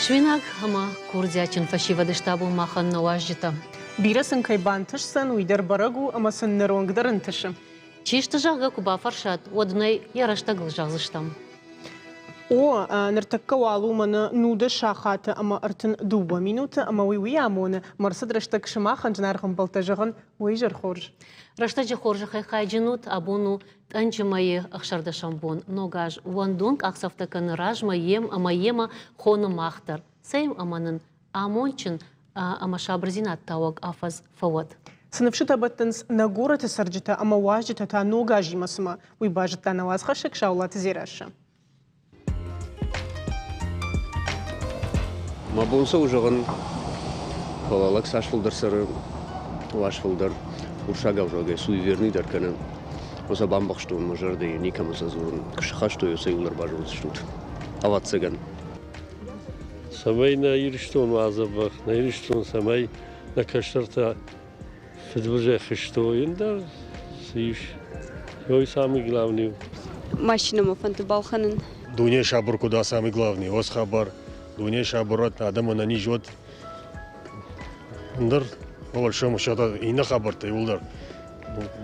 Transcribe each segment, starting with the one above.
Суинаг ӕмӕ курдиатджын фӕсивӕд сты абон махӕн нӕ уазджытӕ. Бирӕ сын кӕй бантысдзӕн, уый дӕр бӕрӕг у ӕмӕ сын ныронг дӕр ӕнтысы. Чи сты, зӕгъгӕ, куы бафӕрсат, уӕд нӕ йӕ рӕстӕгыл зӕгъдзыстӕм. О, ныртӕккӕ уал у мӕнӕ 19 сахаты ӕмӕ 32 минуты, ӕмӕ уый уый амоны, мӕ рцыд рӕстӕг сымахӕн, зынаргъ ӕмбӕлттӕ, зӕгъын, уый изӕр хорз. Рӕстӕджы хорзӕхӕй хайджын ут, абон у тъӕнджы мӕйы 16-ӕм бон. Ног аз уӕндон къахдзӕфтӕ кӕны размӕ йем ӕмӕ йемӕ хоны мах дӕр. Цӕй ӕмӕ нын амондджын ӕмӕ сабырдзинад тауӕг афӕдз фӕуӕд. Цы ныфсытӕ бӕттынц нӕ горӕты цӕрджытӕ ӕмӕ уазджытӕ та ног азимӕ цымӕ, уый базыдта нӕ уацхӕссӕг Саулаты Дзерассӕ. Мӕ бон цы у зӕгъын, фӕлӕ лӕг цас фылдӕр цӕры, уас фылдӕр урсаг ӕвзагӕй суеверный дӕр кӕны. Уыцы бамбӕхстон мӕ зӕрдӕйы, никӕмӕн сӕ дзурын. Куы схастой, уыцы иуыл ӕрбазондзыстут. Ӕвӕццӕгӕн. Цӕмӕй нӕ Ирыстон уа дзӕбӕх, нӕ Ирыстон цӕмӕй нӕ кӕстӕртӕ фыдбылызӕй хызтой, ӕндӕр цы ис. Ой, самый главный. Машинӕ мӕ фӕнды балхӕнын. Дуне сабыр куыд самый главный, ос хабар. Дуне сабыр уӕд, адӕм ӕнӕниз уӕд. Ӕндӕр, по большому счету, иннӕ хабӕрттӕ иууылдӕр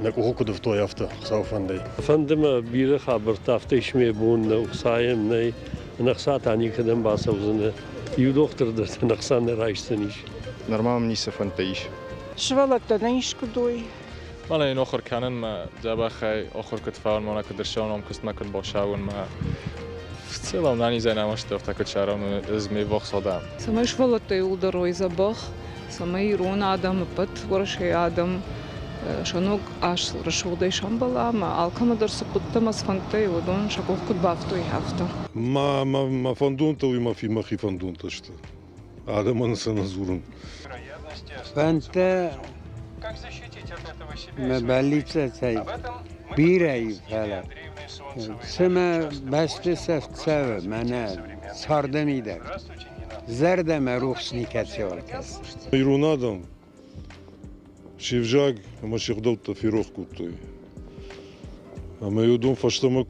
нӕ къухы куыд ӕфтой, афтӕ, Хуыцауы фӕндӕй. Фӕнды мӕ бирӕ хабӕрттӕ, афтӕ ис мӕ бон нӕу, хцайӕн нӕй, ӕнӕхца та никӕдӕм бацӕудзынӕ. Иу дохтыр дӕр ӕнӕхца нӕ райсдзӕнис. Нырма мӕм ницы фӕндтӕ ис. Сывӕллӕттӕ нӕ искуыдой. Мӕнӕ йын охыр кӕнынмӕ дзӕбӕхӕй охыр куыд фӕуынмӕ, куыд ӕрцӕуын куыстмӕ куыд бацӕуынмӕ. В целом нӕнизӕй нӕмӕсты афтӕ куыд сарӕм, ӕз ме ввахс адӕм. Цӕмӕй сывӕллӕттӕ иууылдӕр уой дзӕбӕх, цӕмӕй ирон адӕм, ӕппӕт Уӕрӕсейы адӕм сӕ ног аз рӕсугъдӕй сӕмбӕла ӕмӕ алкӕмӕ дӕр цы хъуыдтӕ ӕмӕ цы фӕндтӕ и, уыдон сӕ къух куыд бафтой, афтӕ. Мӕ, мӕ, мӕ фӕндонтӕ уый мӕхи фӕндонтӕ сты. Адӕмӕн сӕ нӕ дзурын. Фӕндтӕ мӕ бӕллицтӕ бирӕ и, фӕлӕ цымӕ бӕсты сӕфт цӕуы мӕнӕ царды мидӕг. Зӕрдӕмӕ рухс никӕцыуал кӕсы. Ирон адӕм се взаг ӕмӕ се гъдӕуттӕ ферох кодтой. Ӕмӕ уыдон фӕстӕмӕ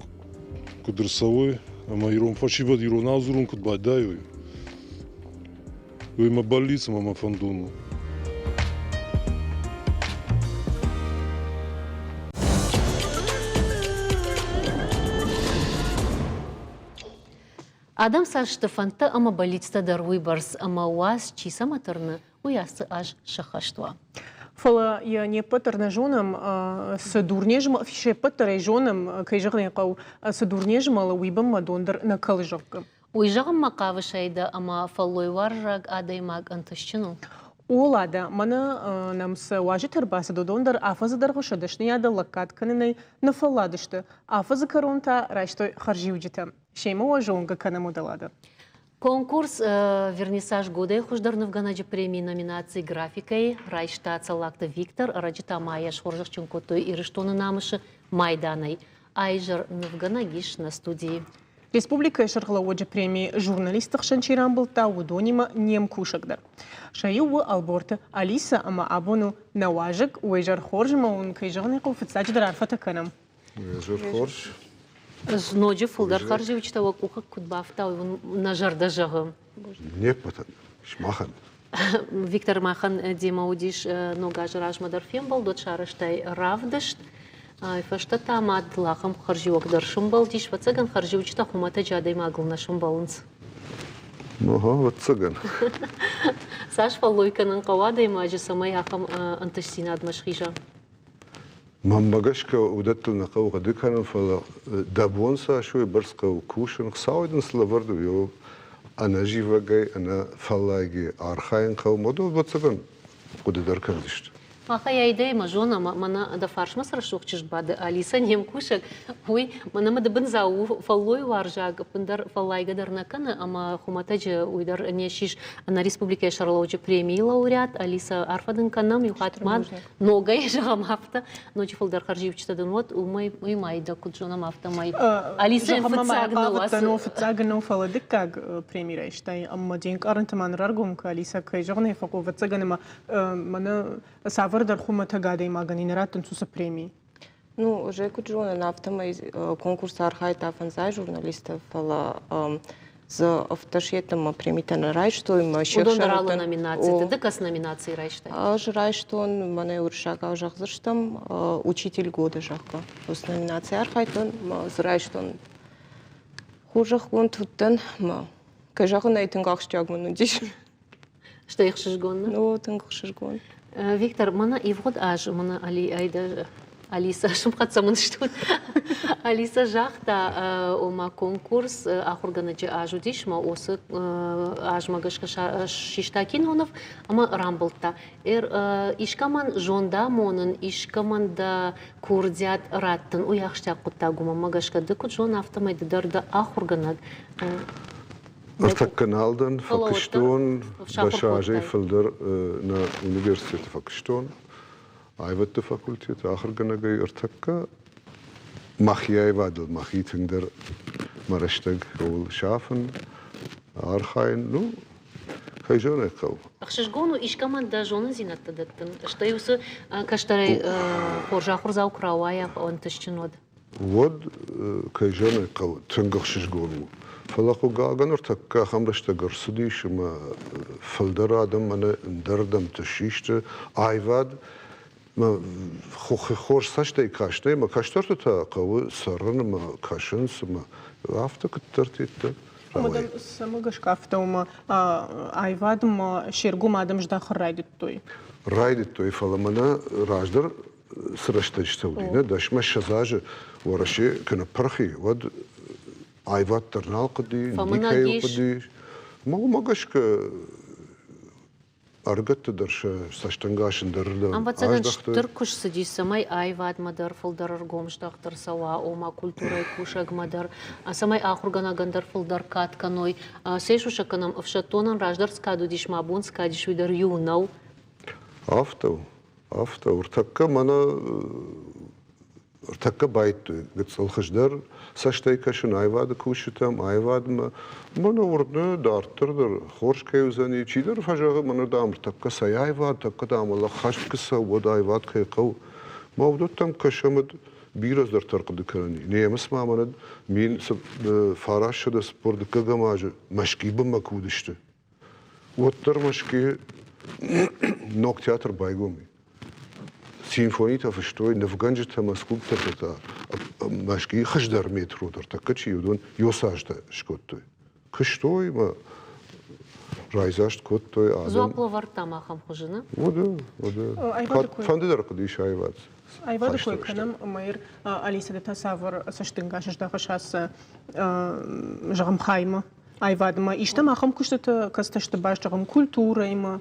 куыд ӕрцӕуой ӕмӕ ирон фӕсивӕд иронау дзурын куыд байдайой, уый мӕ бӕллиц ӕмӕ мӕ фӕндон у. Адӕм цас сты фӕндтӕ ӕмӕ бӕллицтӕ дӕр уыйбӕрц, ӕмӕ уадз, чи цӕмӕ тырны, уый ацы аз сӕххӕст уа. Фӕлӕ йӕ не ппӕт дӕр нӕ зонӕм, цы дурне се ппӕт дӕр ӕй зонӕм, кӕй зӕгъын ӕй хъӕуы, цы дурне змӕлы, уый бынмӕ дон дӕр нӕ кӕлы, зӕгъгӕ. Уый зӕгъынмӕ хъавыс Айдӕ, ӕмӕ фӕллойуарзаг адӕймаг ӕнтыстджын у? О, Ладӕ, мӕнӕ нӕм цы уазджытӕ ӕрбацыд, уыдон дӕр афӕдзы дӕргъы сӕ дӕсныйады лӕггад кӕнынӕй ныффӕлладысты. Афӕдзы кӕрон та райстой хӕрзиуджытӕ. Семӕ уӕ зонгӕ кӕнӕм Удаладӕ. Конкурс «Вернисаж года» хуыздӕр нывгӕнӕджы премийы номинаци графикӕйы райста Цӕллагты Виктор, ӕрӕджы та ма йӕ схорзӕхджын кодтой Ирыстоны намысы майданӕй. Айзӕр нывгӕнӕг ис нӕ студийы. Республикӕйы сӕргълӕууӕджы преми журналистты хсӕн чи рамбылдта, уыдонимӕ не мкусӕг дӕр. Сӕ иу у Ӕлборты Алиса ӕмӕ абон у нӕ уазӕг. Уӕ изӕр хорз ӕмӕ уын, кӕй зӕгъын ӕй хъӕуы, фыццаджыдӕр арфӕтӕ кӕнӕм. Изӕр хорз. Ӕз ноджы фылдӕр хӕрзиуджытӕ уӕ къухы куыд бафтауй, уын нӕ зӕрдӕ зӕгъы. Не ппӕтӕн, сымахӕн. Виктор, махӕн демӕ уыдис ног азы размӕ дӕр фембӕлд, уӕд сарӕзтай равдыст. Фӕстӕ та ма дыл ахӕм хӕрзиуӕг дӕр сымбӕлдис. Ӕвӕццӕгӕн, хӕрзиуджытӕ хуымӕтӕджы адӕймагыл нӕ сымбӕлынц. Ого, ӕвӕццӕгӕн. Цас фӕллой кӕнын хъӕуы адӕймаджы, цӕмӕй ахӕм ӕнтыстдзинадмӕ схиза? Мӕнмӕ гӕсгӕ уыдӕттыл нӕ хъӕуы хъуыды кӕнын, фӕлӕ дӕ бон цас у, уыйбӕрц хъӕуы кусын. Хуыцауӕй дын цы лӕвӕрд у, уый ӕнӕзивӕгӕй, ӕнӕфӕллайгӕ архайын хъӕуы. Уыдон, ӕвӕццӕгӕн, хъуыды дӕр кӕндзысты. Махӕй айдӕймӕ зонӕм, мӕнӕ дӕ фарсмӕ цы рӕсугъд чызг бады, Алисӕ не мкусӕг, уый мӕнӕ мыдыбындзау у фӕллойуарзаг, ӕппындӕр фӕллайгӕ дӕр нӕ кӕны ӕмӕ хуымӕтӕджы уый дӕр не ссис нӕ республикӕйы сӕргълӕууӕджы премийы лауреат. Алисӕ, арфӕ дын кӕнӕм, иу хатт ма ногӕй зӕгъӕм афтӕ, ноджы фылдӕр хӕрзиуджытӕ дын уӕд, уымӕй уый ма дӕ куыд зонӕм, афтӕмӕй Алисӕйӕн фыццаг нӕу ацы. Фыццаг нӕу, фӕлӕ дыккаг преми райстай, ӕмӕ де нкъарӕнты ма ныр ӕргом кӕ, Алисӕ, кӕй зӕгъын ӕй фӕхъӕуы, ӕвӕццӕгӕн ӕмӕ мӕнӕ цавӕрдӕр хуымӕтӕг адӕймагӕн и нӕ раттынц уыцы преми. Ну, уже куыд зонын, афтӕмӕй конкурсы архайдта фӕндзай журналисттӕ, фӕлӕ Дзы ӕвддӕс йеддӕмӕ премитӕ нӕ райстой. Мӕ се Уыдон дӕр алы номинациты. Ды кӕцы номинацийы райстай? Ӕз райстон, мӕнӕ уырыссагау зӕгъдзыстӕм, «Учитель года», зӕгъгӕ. Уыцы номинацийы архайдтон, мӕ дзы райстон хорзӕхгонд уыдтӕн, мӕ, кӕй зӕгъын ӕй, тынг ахсджиаг мын уыдис. Стӕй ӕхсызгон, нӕ? О, тынг ӕхсызгон. Виктор, мӕнӕ ивгъуыд аз мӕнӕ Алиса, сымхӕццӕ мын стут. Алиса загъта, ома конкурс ахуыргӕнӕджы аз уыдис, ӕмӕ уыцы азмӕ гӕсгӕ систа кинонов ӕмӕ рамбылдта. Искӕмӕн зондамонын, искӕмӕн дӕ курдиат раттын, уый ахсджиаг хъуыддаг у, мӕнмӕ гӕсгӕ ды куыд зон, афтӕмӕй ды дӕр дӕ ахуыргӕнӕг. Ӕртӕккӕ нал дӕн, фӕкуыстон, дӕс азӕй фылдӕр нӕ университеты фӕкуыстон, аивӕдты факультеты ахуыргӕнӕгӕй ӕртӕккӕ мӕхи аивадыл мӕхи тынгдӕр мӕ рӕстӕг ууыл сафын, архайын, ну, кӕй зӕгъын ӕй хъӕуы. Ӕхсызгон у искӕмӕн дӕ зонындзинӕдтӕ дӕттын, стӕй уыцы кӕстӕрӕй хорз ахуырдзау куы рауайа, ӕнтыстджын уӕд. Уӕд, кӕй зӕгъын ӕй хъӕуы, тынг ӕхсызгон у. Фӕлӕ, хъыгагӕн, ныртӕккӕ ахӕм рӕстӕг ӕрцыдис, ӕмӕ фылдӕр адӕм мӕнӕ ӕндӕрдӕмты систы. Аивад хорз цӕстӕй кастӕй ӕмӕ кӕстӕрты та хъӕуы цӕрын ӕмӕ кӕсынц ӕмӕ афтӕ куыддӕртӕ Уымӕ цӕмӕ гӕсгӕ афтӕ у, ӕмӕ аивадмӕ се ргом адӕм здахын райдыдтой? Райдыдтой, фӕлӕ мӕнӕ раздӕр цы рӕстӕджытӕ уыди, нӕ дӕсмӕ ссӕдз азы Уӕрӕсе куы ныппырх и, уӕд аивад дӕр нал хъуыди, никӕй хъуыди. Ӕмӕ уымӕ гӕсгӕ ӕрыгӕтты дӕр сӕ цӕстӕнгас ӕндӕрырдӕм Ӕвӕццӕгӕн, аздӕхтой. стыр куыст цыди, цӕмӕй аивадмӕ дӕр фылдӕр ӕргом здӕхт ӕрцӕуа, ома культурӕйы кусӕгмӕ дӕр, цӕмӕй ахуыргӕнӕгӕн дӕр фылдӕр кад кӕной. Цӕй сусӕг кӕнӕм, ӕфсӕддонӕн раздӕр цы кад уыдис, мӕ бон цы кад ис, уый дӕр иу нӕу. Афтӕ у. Афтӕ, ӕртӕккӕ мӕнӕ ӕртӕккӕ байдтой гыццыл хуыздӕр цӕстӕй кӕсын аивады кусджытӕм, аивадмӕ. Мӕнӕ уырны, дарддӕр дӕр хорз кӕй уыдзӕни. Чидӕр фӕзӕгъы, мӕнӕ, дам, ӕртӕккӕ цӕй аивад, тӕккӕ, дам, ӕххӕст куы цӕуы, уӕд аивад кӕй хъӕуы. Мӕ уыдӕттӕм кӕсӕм, бирӕ цыдӕртӕ ӕрхъуыды кӕнӕн. Немыц ма мӕнӕ 1942 азы Мӕскуыйы бынмӕ куы уыдысты, Уӕддӕр Мӕскуыйы ног театр байгом и. Симфонитӕ фыстой нывгӕнджытӕ ӕмӕ скульптортӕ та Мӕскуыйы хуыздӕр метро дӕр тӕккӕ чи уыдон ёсазтӕ скодтой. Куыстой ӕмӕ райдзаст кодтой адӕм. Дзуапп лӕвӕрдтам ахӕм хуызы, нӕ? Уӕдӕ, уӕдӕ. Фӕнды дӕр хъуыдис аивад. Аивады кой кӕнӕм, ӕмӕ Алиса, ды та цавӕр цӕстӕнгас здахыс ацы, зӕгъӕм, хаймӕ? Аивадмӕ истӕм ахӕм куыстыты, кӕцытӕ сты баст, зӕгъӕм, культурӕимӕ?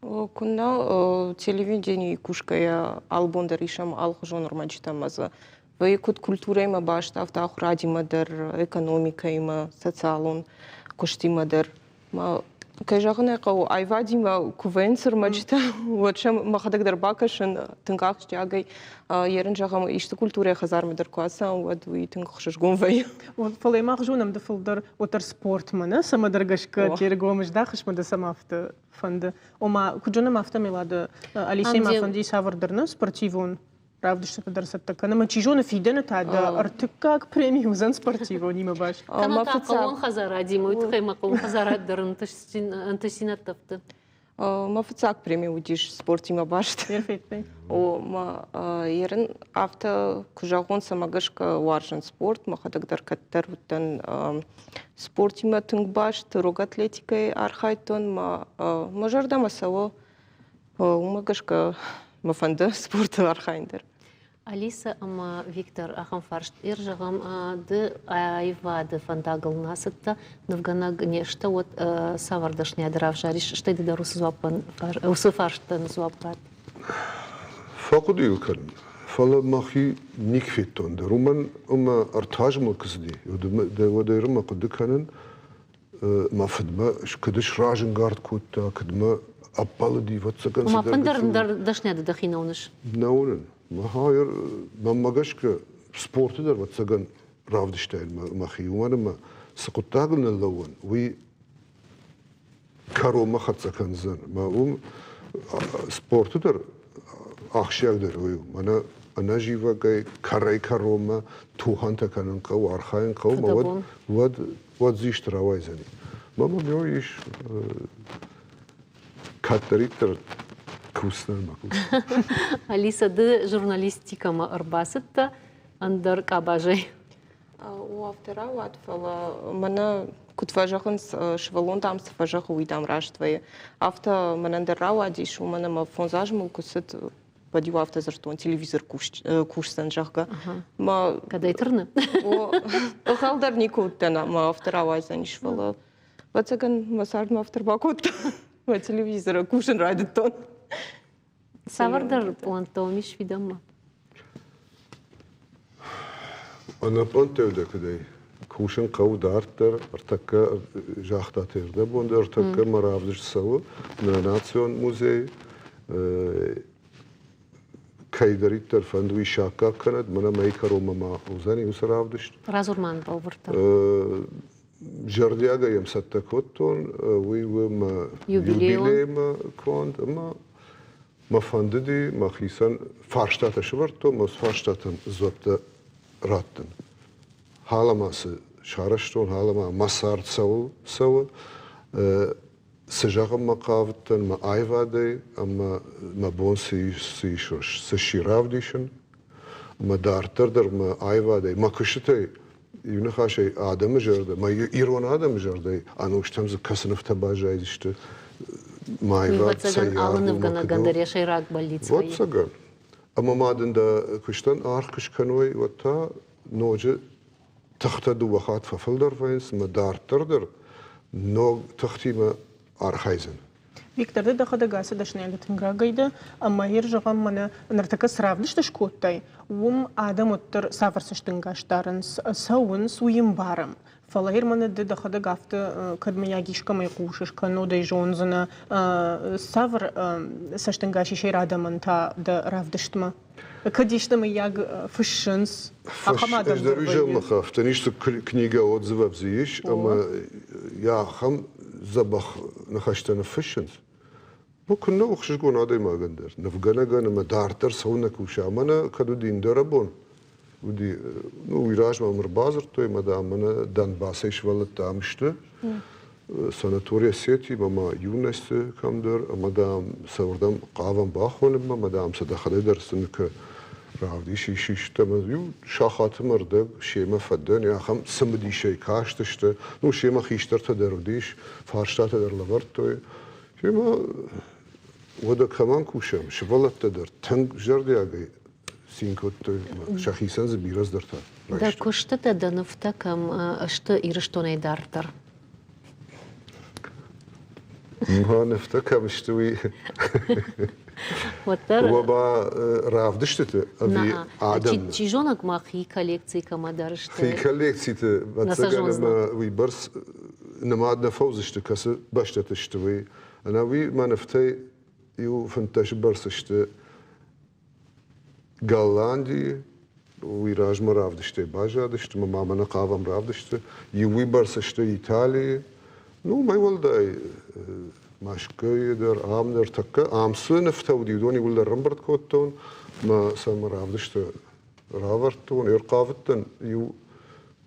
Куыннӕ, телевиденийы кусгӕйӕ алыбон дӕр исӕм алыхуызон ӕрмӕджытӕ ӕмӕ дзы вӕййы куыд культурӕимӕ баст, афтӕ ахуырадимӕ дӕр, экономикӕимӕ, социалон куыстимӕ дӕр. Кӕй зӕгъын ӕй хъӕуы, аивадимӕ куы вӕййынц ӕрмӕджытӕ, уӕд сӕм мӕхӕдӕг дӕр бакӕсын тынг ахсджиагӕй. Ерын, зӕгъӕм, исты культурӕйы хӕдзармӕ дӕр куы ацӕуӕм, уӕд уый тынг ӕхсызгон вӕййы. Фӕлӕ мах зонӕм, ды фылдӕр уӕддӕр спортмӕ, нӕ? Цӕмӕдӕр гӕсгӕ де ргом здахыс мӕ дӕ цӕмӕ афтӕ фӕнды? Ома, куыд зонӕм, афтӕ Мелады Алисеймӕ фӕнди цавӕрдӕр, нӕ, спортивон равдыстыты дӕр цӕттӕ кӕны ӕмӕ чи зоны фидӕны та дӕ ӕртыккаг преми уыдзӕн спортивонимӕ баст. Кӕнӕ та хъӕууон хӕдзарадимӕ, уый тыххӕй мӕ хъӕууон хӕдзарад дӕр ӕнтыстдзинӕдтӕ фты. Мӕ фыццаг преми уыдис спортимӕ баст. О, мӕ ерын афтӕ куы зӕгъон, цӕмӕ гӕсгӕ уарзын спорт, мӕхӕдӕг дӕр кӕддӕр уыдтӕн спортимӕ тынг баст, рог атлетикӕйы архайдтон, мӕ мӕ зӕрдӕмӕ цӕуы. Уымӕ гӕсгӕ мӕ фӕнды спорты архайын дӕр. Алиса ӕмӕ Виктор, ахӕм фарст ир, зӕгъӕм, ды аивады фӕндагыл нӕ ацыдтӕ, нывгӕнӕг не сты, уӕд цавӕр дӕсныйад равзарис, стӕй ды дӕр уыцы дзуаппӕн, уыцы фарстӕн дзуапп ратт. Фӕхъуыды йыл кӕнын, фӕлӕ мӕхи ник федтон дӕр, уымӕн ӕмӕ ӕртазмыл куы цыди, уӕд ӕрмӕ хъуыды кӕнын, мӕ фыдмӕ куыд сразӕнгард кодта, куыд мӕ ӕппӕлыди, ӕвӕццӕгӕн. Ома ӕппындӕр ӕндӕр дӕсныйады дӕхи нӕ уыныс? Нӕ уынын. Мӕнмӕ гӕсгӕ спорты дӕр, ӕвӕццӕгӕн, равдыстаин мӕхи, уымӕн ӕмӕ цы хъуыддагыл ныллӕууын, уый кӕронмӕ хӕццӕ кӕндзӕн. Мӕ уым спорты дӕр ахсджиагдӕр уый у. Мӕнӕ. ӕнӕзивӕгӕй кӕрӕй-кӕронмӕ тухӕнтӕ кӕнын хъӕуы, архайын хъӕуы, ӕмӕ уӕд, уӕд, уӕд дзы исты рауайдзӕни. Мӕ мӕм ис кӕддӕриддӕр кусдзӕн мӕ куыст. Алиса, ды журналистикӕмӕ ӕрбацыдтӕ ӕндӕр къабазӕй? О, афтӕ рауад, фӕлӕ мӕнӕ куыд фӕзӕгъынц, сывӕллон, дам, цы фӕзӕгъы, уый, дам, раст вӕййы. Афтӕ мӕнӕн дӕр рауадис, уымӕн ӕмӕ фондз азы мыл куы цыд, уӕд-иу афтӕ дзырдтон, телевизор кусдзӕн, зӕгъгӕ. Мӕ Кӕдӕй тырны? О, ӕнхъӕл дӕр никуы уыдтӕн, ӕмӕ афтӕ рауайдзӕнис, фӕлӕ ӕвӕццӕгӕн мӕ цардмӕ афтӕ ӕрбакодта. Мӕ телевизоры кусын райдыдтон. Цавӕрдӕр пълӕнттӕ уым ис фидӕнмӕ? Ӕнӕ пълӕнттӕ дӕ куыдӕй? Кусын хъӕуы дарддӕр. Ӕртӕккӕ загътат ӕрдӕбон дӕр, ӕртӕккӕ мӕ равдыст цӕуы нӕ национ музей. Кӕйдӕриддӕр фӕнды, уый саккаг кӕнӕд, мӕнӕ мӕйы кӕронмӕ ма уыдзӕни уыцы равдыст. Радзур ма бӕлвырддӕр. Зӕрдиагӕй йӕм цӕттӕ кодтон, уый у мӕ юбилеймӕ конд ӕмӕ мӕ фӕндыди мӕхицӕн фарстатӕ сӕвӕрдтон, мӕ фарстатӕн дзуӕпптӕ раттын. Халӕмӕ цы сарӕзтон, халӕмӕ мӕ цард цӕуыл цӕуы, цы зӕгъынмӕ хъавыдтӕн мӕ аивадӕй ӕмӕ мӕ бон цы ис, цы ис, цы сси равдисын. Ӕмӕ дарддӕр дӕр мӕ аивадӕй, мӕ куыстытӕй иу ныхасӕй адӕмы зӕрдӕ, мӕ ирон адӕмы зӕрдӕйы ӕнустӕм дзы кӕцы нывтӕ баззайдзысты, мӕ аивад Ӕвӕццӕгӕн, алы нывгӕнӕгӕн дӕр йӕ сӕйраг бӕллиц вӕййы. Ӕвӕццӕгӕн. Ӕмӕ ма дын дӕ куыстӕн аргъ куы скӕной, уӕд та ноджы тыхтӕ дыууӕ хатт фӕфылдӕр вӕййынц ӕмӕ дарддӕр дӕр ног тыхтимӕ архайдзӕн. Виктор, ды дӕхӕдӕг ацы дӕсныйады тынг рагӕй дӕ, ӕмӕ йӕ зӕгъӕм, мӕнӕ ныртӕккӕ цы равдыст скодтай, уым адӕм уӕддӕр цавӕр цӕстӕнгас дарынц, цӕуынц, уый ӕмбарӕм. Фӕлӕ йыр мӕнӕ ды дӕхӕдӕг афтӕ кӕд мыййаг искӕмӕй хъусыс, кӕннод ӕй зондзынӕ, цавӕр цӕстӕнгас ис адӕмӕн та дӕ равдыстмӕ? Кӕд исты мыййаг фыссынц, ахӕм адӕм Ӕз дӕр уый зӕгъын исты книга отзывов дзы ис, ӕмӕ йӕ ахӕм дзӕбӕх ныхӕстӕ ныффыссынц. Ну, куыннӕ у ӕхсызгон адӕймагӕн дӕр, нывгӕнӕгӕн ӕмӕ дарддӕр цӕуылнӕ куса. Мӕнӕ кӕд уыди ӕндӕрӕбон, уыди, ну, уый размӕ мӕм ӕрбадзырдтой, ӕмӕ, дам, мӕнӕ Донбассӕй сывӕллӕттӕ ам сты, санаторий Осетии ӕмӕ ма Юности кӕмдӕр, ӕмӕ, дам, сӕ уырдӕм хъавӕм бахонынмӕ, ӕмӕ, дам, сӕ дӕхӕдӕг дӕр сын куы равдисис исты, ӕмӕ иу сахаты мӕ рдӕг семӕ фӕдӕн, ахӕм цымыдисӕй кастысты. Ну, семӕ хистӕртӕ дӕр уыдис, фарстатӕ дӕр лӕвӕрдтой. Семӕ уӕдӕ кӕмӕн кусӕм, сывӕллӕттӕ дӕр тынг зӕрдиагӕй цин кодтой, сӕхицӕн дзы бирӕ цыдӕртӕ Дӕ куыстытӕ, дӕ нывтӕ кӕм сты Ирыстонӕй дарддӕр? Мӕ нывтӕ кӕм сты, уый Уӕддӕр Уӕ равдыстыты ӕви адӕм? Чи зонӕг ма хи коллекци кӕмӕдӕр сты? Хи коллекциты, ӕвӕццӕгӕн, ӕмӕ уыйбӕрц нымад нӕ фӕуыдзысты, кӕцы бӕстӕты сты, уый. Ӕнӕуи мӕ нывтӕй иу фынддӕсы бӕрц сты Голландийы уый размӕ равдыстӕй баззадысты, мӕ ма мӕнӕ хъавӕм равдысты. Иу уыйбӕрц сты Италийы. Ну, уымӕй уӕлдай Мӕскуыйы дӕр, ам дӕр тӕккӕ ам цы нывтӕ уыди, уыдон иууылдӕр ӕрӕмбырд кодтон мӕ сӕ мӕ равдысты равӕрдтон. Ӕрхъавыдтӕн иу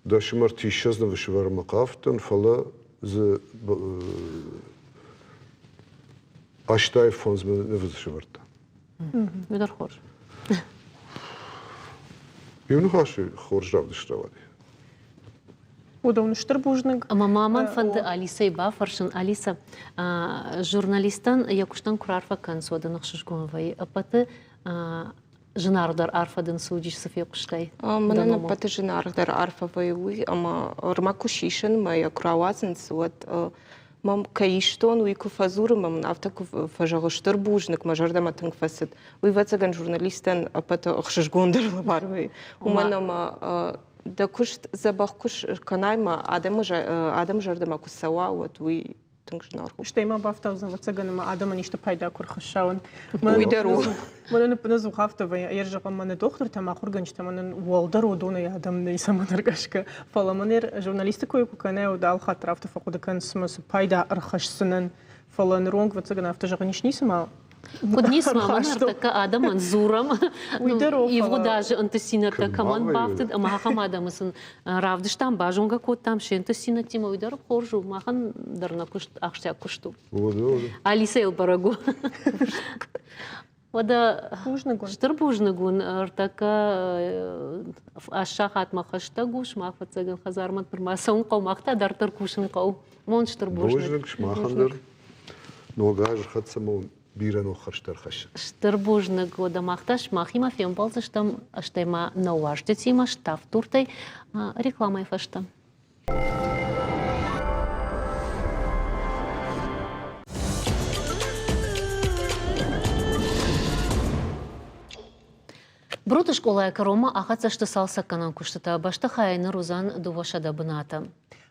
дӕсымӕр тиссӕдз нывы сывӕрынмӕ хъавыдтӕн, фӕлӕ дзы 85 нывы сӕвӕрдта. Уый дӕр хорз. Иу ныхасы хорз равдыст рауади. Уыдон стыр бузныг. Ӕмӕ ма мӕн фӕнды Алисӕйы бафӕрсын. Алиса, журналистӕн йӕ куыстӕн куы раарфӕ кӕнынц, уӕд ын ӕхсызгон вӕййы. Ӕппӕты зынаргъдӕр арфӕ дын цы уыдис, цы фехъуыстай? Мӕнӕн ӕппӕты зынаргъдӕр арфӕ вӕййы уый, ӕмӕ ӕрмӕг куы сисын мӕ йӕ куы рауадзынц, уӕд мӕм кӕй истон, уый куы фӕдзуры, мӕ мын афтӕ куы фӕзӕгъы, стыр бузныг, мӕ зӕрдӕмӕ тынг фӕцыд. Уый, ӕвӕццӕгӕн, журналистӕн ӕппӕты ӕхсызгондӕр лӕвар вӕййы. Уымӕн ӕмӕ дӕ куыст дзӕбӕх куы кӕнай ӕмӕ адӕмы, адӕмы зӕрдӕмӕ куы цӕуа, уӕд уый тынг зынаргъ у. Стӕй ма бафтаудзӕн, ӕвӕццӕгӕн, ӕмӕ адӕмӕн исты пайда куы рхӕсса. Уый дӕр у. Мӕнӕн ӕппынӕдзух афтӕ вӕййы, ӕр зӕгъӕм, мӕнӕ дохтыртӕм, ахуыргӕнджытӕ мӕнӕн уӕлдӕр уыдонӕй адӕм нӕй цӕмӕдӕр гӕсгӕ. Фӕлӕ мӕн журналисты кой куы кӕнай, уӕд алхатт дӕр афтӕ фӕхъуыды кӕн, цымӕ цы пайда ӕрхӕсдзынӕн. Фӕлӕ ныронг, ӕвӕццӕгӕн, афтӕ зӕгъӕн ис ницыма. Куыд ницы ма ныртӕккӕ адӕмӕн дзурӕм, ивгъуыд азы ӕнтыстдзинӕдтӕ кӕмӕн бафтыд ӕмӕ ахӕм адӕмы сын равдыстам, базонгӕ кодтам се нтыстдзинӕдтимӕ, уый дӕр хорз у, махӕн дӕр нӕ куыст ахсджиаг куыст у. Алисӕйыл бӕрӕг у. Уӕдӕ стыр бузныг уын, ӕртӕккӕ аст сахатмӕ хӕстӕг у, сымах фыццагӕн хӕдзармӕ нырма цӕуын хъӕуы, мах та дарддӕр кусын хъӕуы. Мон стыр бузныг. Бузныг сымахӕн дӕр. Ног аз хӕццӕ мыл бирӕ ног хӕрзтӕ ӕрхӕссы. Стыр бузныг, уӕдӕ мах та сымахимӕ фембӕлдзыстӕм, стӕй ма нӕ уазджытимӕ ставддуртӕй рекламӕйы фӕстӕ. Бруты скъолайы кӕронмӕ ахӕццӕ сты цалцӕггӕнӕн куыстытӕ. Бӕстыхайы ныр уыдзӕн 200 бынаты.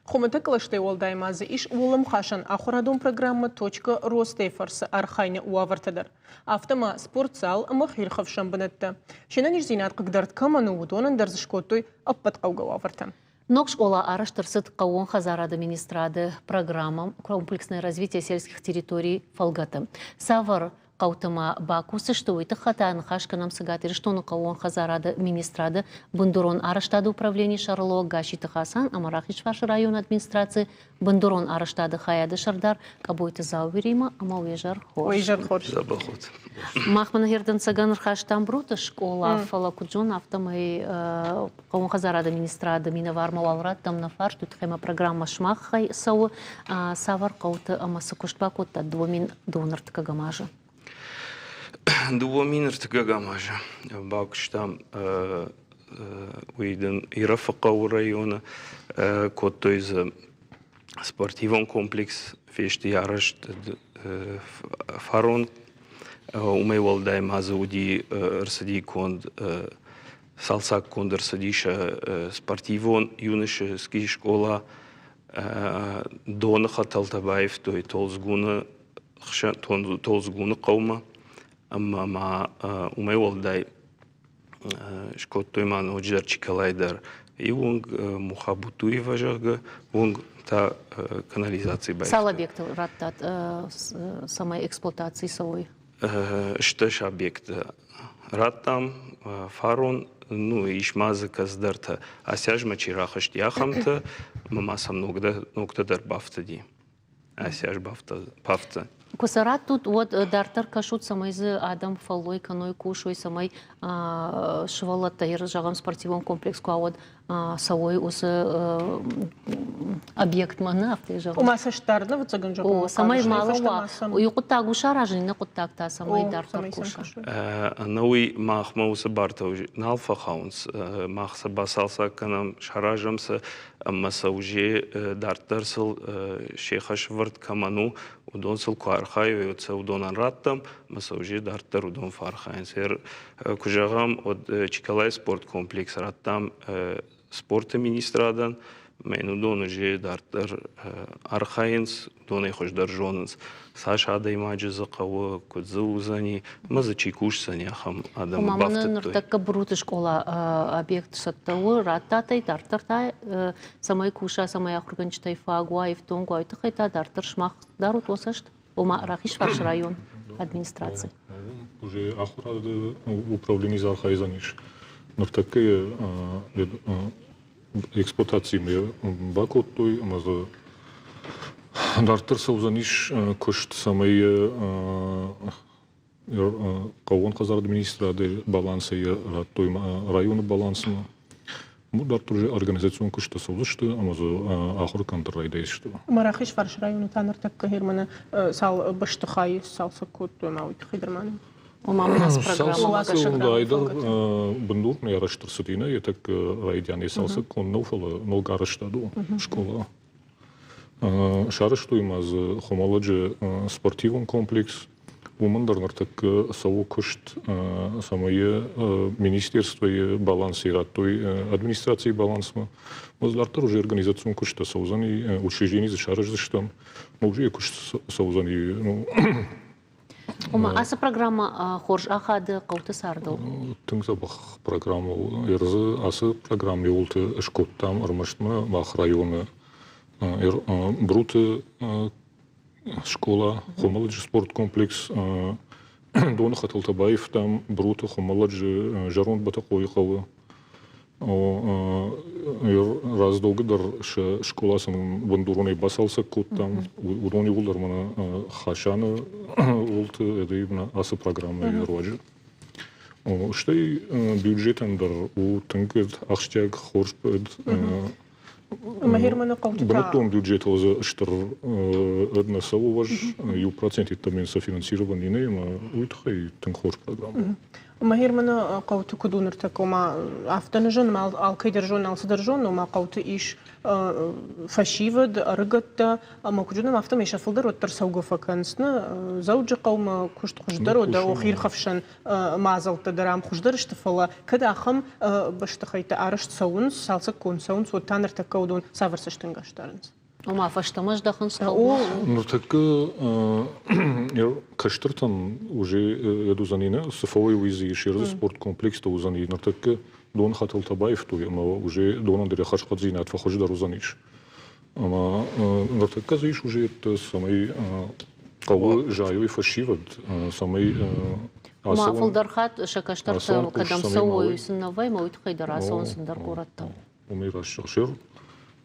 Хуымӕтӕг кълӕстӕй уӕлдай ма дзы ис уӕлӕмхасӕн ахуырадон программӕ «Точка роста-йы фӕрцы архайыны уавӕртӕ дӕр. Афтӕ ма спортзал ӕмӕ хиирхӕфсӕн бынӕттӕ. Се нӕниздзинад хъыгдард кӕмӕн у, уыдонӕн дӕр дзы скодтой ӕппӕт хъӕугӕ уавӕртӕ. Ног скъола арӕзт ӕрцыд хъӕууон хӕдзарады министрады программӕ «Комплексное развитие сельских территорий» фӕлгӕты. Цавӕр хъӕуты ма бакусдзысты, уый тыххӕй та ныхас кӕнӕм Цӕгат Ирыстоны хъӕууон хӕдзарады министрады бындурон арӕзтады управленийы сӕргълӕууӕг Гасситы Хасан ӕмӕ Рахизфарсы районы администрацийы бындурон арӕзтады хайады сӕрдар Къӕбойты Зауиримӕ ӕмӕ уе зӕр хорз. Уе зӕр хорз. Дзӕбӕх ут. Мах мын хердӕнцӕгӕн ӕрхастам Бруты скъола, фӕлӕ куыд зон, афтӕмӕй хъӕууон хӕдзарады министрады минӕвармӕ уал раттӕм нӕ фарст, уый тыххӕй ма программӕ сымахӕй цӕуы. Цавӕр хъӕуты ӕмӕ цы куыст бакодтат 2012 азы? 2004 азы бакуыстам уый дын Ирӕфы хъӕуы районы, кодтой дзы спортивон комплекс фесты арӕзт фарон. Уымӕй уӕлдай ма дзы уыди ӕрцыди конд цалцӕггонд ӕрцыдис спортивон юношеский скъола, доны хӕтӕлтӕ баивтой Толдзгуны Толдзгуны хъӕумӕ ӕмӕ ма уымӕй уӕлдай скодтой ма ноджыдӕр Чиколай дӕр иу уынг Мухабутуева, зӕгъгӕ, уынг та канализаци баивтой. Цал объекты радтат, цӕмӕй эксплуатаци цӕуой? 18 объекты радтам фарон, ну, ис ма дзы кӕцыдӕртӕ. Ацы азмӕ чи рахызти, ахӕмтӕ, ӕмӕ ма сӕм ногтӕ дӕр бафтыди. Ацы аз бафты. Куы сӕ раттут, уӕд дарддӕр кӕсут, цӕмӕй дзы адӕм фӕллой кӕной, кусой, цӕмӕй сывӕллӕттӕ, зӕгъӕм, спортивон комплекс куы уа, уӕд цӕуой уыцы объектмӕ, нӕ афтӕ зӕгъын. Ома цӕстдард ӕвӕццӕгӕн зӕгъын. О, цӕмӕй ма уа. Иу хъуыддаг у саразын, иннӕ хъуыддаг та цӕмӕй дарддӕр куса. Ӕнӕуый махмӕ уыцы бартӕ нал фӕхауынц. Мах сӕ бацалцӕг кӕнӕм, саразӕм сӕ ӕмӕ сӕ уже дарддӕр сыл се хӕсвӕрд кӕмӕн у, уыдон сыл куы архайой, уӕд сӕ уыдонӕн раттӕм, ӕмӕ сӕ уже дарддӕр уыдон фӕархайынц. Куы зӕгъӕм, уӕд Чиколайы спорткомплекс радтам спорты министрадӕн, мӕн уыдон уже дарддӕр архайынц, уыдонӕй хуыздӕр зонынц, цас адӕймаджы дзы хъӕуы, куыд дзы уыдзӕни, ӕмӕ дзы чи кусдзӕни, ахӕм адӕмы бафтыдтой. Ныртӕккӕ Бруты скъола объект цӕттӕ у, радтат ӕй, дарддӕр та цӕмӕй куса, цӕмӕй ахуыргӕнджытӕй фаг уа, ифтонг уа, уый тыххӕй та дарддӕр сымах дарут уӕ цӕст? Ома Рахизфарсы район администраци. Уже ахуырады управлени архайдзӕнис. Ныртӕккӕ эксплуатацимӕ бакодтой ӕмӕ дзы дарддӕр цӕудзӕнис куыст, цӕмӕй хъӕууон хӕдзарады министрады балансӕй радтой районы балансмӕ. Дарддӕр уже организацион куысттӕ цӕудзысты ӕмӕ дзы ахуыр кӕнын дӕр райдайдзысты. Ӕмӕ Рахизфарсы районы та ныртӕккӕ Германы цал бӕстыхайы сцалцӕг кодтой ӕмӕ уый тыххӕй дӕр ма нын Ома мын ацы программӕмӕ гӕсгӕ. Айдӕр бындур не арӕзт ӕрцыди нӕ, етӕккӕ райдианы цалцӕггонд нӕу, фӕлӕ ног арӕзтад у скъола. Сарӕзтой ма дзы Хуымӕллӕджы спортивон комплекс. Уымӕн дӕр ныртӕккӕ цӕуы куыст, цӕмӕй министерствойы балансӕй радтой администрацийы балансмӕ. Дарддӕр уже организацион куысттӕ цӕудзӕни, учреждени дзы сараздзыстӕм. Ног же куыст цӕудзӕни. Ома ацы программӕ хорз ахады хъӕуты цардыл? Тынг дзӕбӕх программӕ у. Ӕрдзы ацы программӕйы уылты скодтам ӕрмӕст мах районы Бруты скъола, Хуымӕллӕджы спорткомплекс. Доны хӕтӕлтӕ баивтам Бруты, Хуымӕллӕджы, Зӕронд Бӕтӕхъойы хъӕуы. Раздогы дӕр сӕ скъола сын бындуронӕй бацалцӕг кодтам. Уыдон иууылдӕр мӕнӕ Хасаны уылты ацы программӕйы руаджы. Стӕй бюджетӕн дӕр у тынг ахсджиаг хорз Ӕмӕ Германы хъӕуты та... Бынӕттон бюджетыл дзы стыр нӕ цӕуы уӕз, 1% йеддӕмӕ сӕ финансирование нӕй, ӕмӕ уый тыххӕй тынг хорз программӕ. Ӕмӕ Германы хъӕуты куыд у ныртӕккӕ, ома афтӕ нӕ зонын, алкӕй дӕр зонын, алцыдӕр зонын, ома хъӕуты ис фӕсивӕд, ӕрыгӕттӕ, ӕмӕ куыд зонӕм, афтӕмӕй сӕ фылдӕр уӕддӕр цӕугӕ фӕкӕнынц. Нӕ Дзӕуджыхъӕумӕ куыст хуыздӕр у, дӕ хирхӕфсӕн мадзӕлттӕ дӕр ам хуыздӕр сты, фӕлӕ кӕд ахӕм бӕстыхӕйттӕ арӕзт цӕуынц, цалцӕггонд цӕуынц, уӕд та ныртӕккӕ уыдон цавӕр цӕстӕнгас дарынц? Ома фӕстӕмӕ здӕхынц Ныртӕккӕ кӕстӕртӕн уже ӕд уыдзӕни нӕ, цы фӕуой, уый дзы ис. Ерысы спорткомплекстӕ уыдзӕни. Ныртӕккӕ дон хӕтӕлтӕ баивтой ӕмӕ уже донӕн дӕр йӕ хӕрзхъӕддзинад фӕхуыздӕр уыдзӕнис. Ӕмӕ ныртӕккӕ дзы ис уже цӕмӕй хъӕуы зайой фӕсивӕд, цӕмӕй Ома фылдӕр хатт сӕ кӕстӕртӕ кӕдӕм цӕуой, уый сын нӕ вӕййы, уый тыххӕй дӕр ацӕуынц ӕндӕр горӕттӕм. Уымӕй раст зӕгъыс.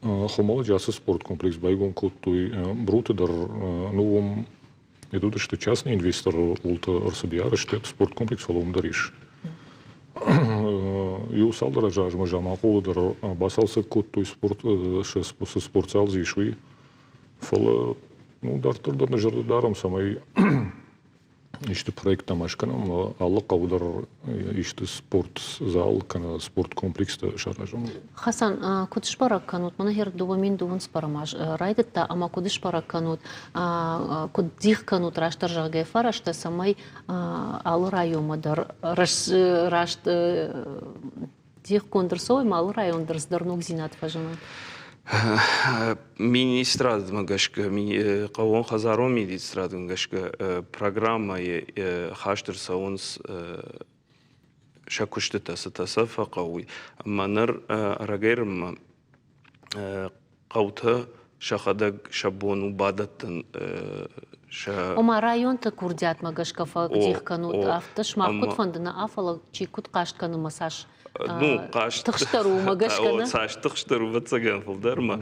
Хуымӕллӕджы ацы спорткомплекс байгом кодтой Бруты дӕр, ну уым Это уыдысты частный инвестор уылты ӕрцыди арӕзт спорткомплекс, фӕлӕ уым дӕр ис. Иу цалдӕр азы размӕ Заманхъулы дӕр бацалцӕг кодтой спорт, цы спортзал дзы ис, уый. Фӕлӕ ну, дарддӕр дӕр нӕ зӕрдӕ дарӕм, цӕмӕй исты проекттӕ ма скӕнӕм, алы хъӕуы дӕр исты спортзал кӕнӕ спорткомплекстӕ саразӕм. Хасан, куыд сбӕрӕг кӕнут, мӕнӕ гъер 2002 цыппӕрӕм аз райдыдта ӕмӕ куыд сбӕрӕг кӕнут, куыд дих кӕнут растдӕр зӕгъгӕ фӕрӕзтӕ, цӕмӕй алы районмӕ дӕр раст дихгонд ӕрцӕуой ӕмӕ алы район дӕр цыдӕр ногдзинад фӕзына? Министрадмӕ гӕсгӕ, хъӕууонхӕдзарон министрадмӕ гӕсгӕ программӕйы хаст ӕрцӕуынц сӕ куыстытӕ, цытӕ сӕ фӕхъӕуы. Ӕмӕ ныр ӕрӕгӕй-ӕрӕгмӕ хъӕутӕ сӕхӕдӕг сӕ бон у бадӕттын сӕ... Ома районты курдиатмӕ гӕсгӕ фӕдих кӕнут, афтӕ сымах куыд фӕнды нӕ, фӕлӕ чи куыд хъаст кӕны ӕмӕ цас ну, хъаст тыхстдӕр у, уымӕ гӕсгӕ нӕ? Цас тыхстдӕр у, ӕвӕццӕгӕн, фылдӕрмӕ.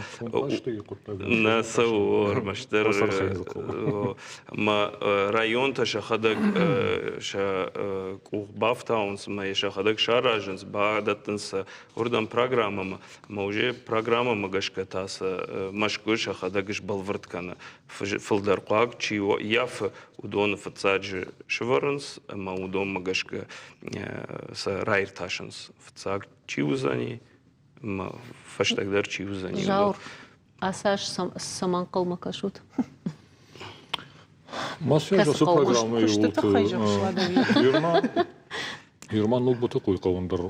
Нӕ цӕуы ӕрмӕстдӕр ӕмӕ районтӕ сӕхӕдӕг сӕ къух бафтауынц ӕмӕ йӕ сӕхӕдӕг саразынц, бадӕттынц сӕ уырдӕм программӕмӕ. Ӕмӕ уже программӕмӕ гӕсгӕ та сӕ Мӕскуы сӕхӕдӕг сбӕлвырд кӕны, фылдӕр хъуаг чи ййафы, уыдоны фыццаджы сывӕрынц ӕмӕ уыдонмӕ гӕсгӕ сӕ раиртасынц, фыццаг чи уыдзӕни ӕмӕ фӕстагдӕр чи уыдзӕни. Заур, ацы аз цӕмӕ ӕнхъӕлмӕ кӕсут? Массаж ацы программӕйы уылты Ирман ног Бытыхъойы хъӕуӕн дӕр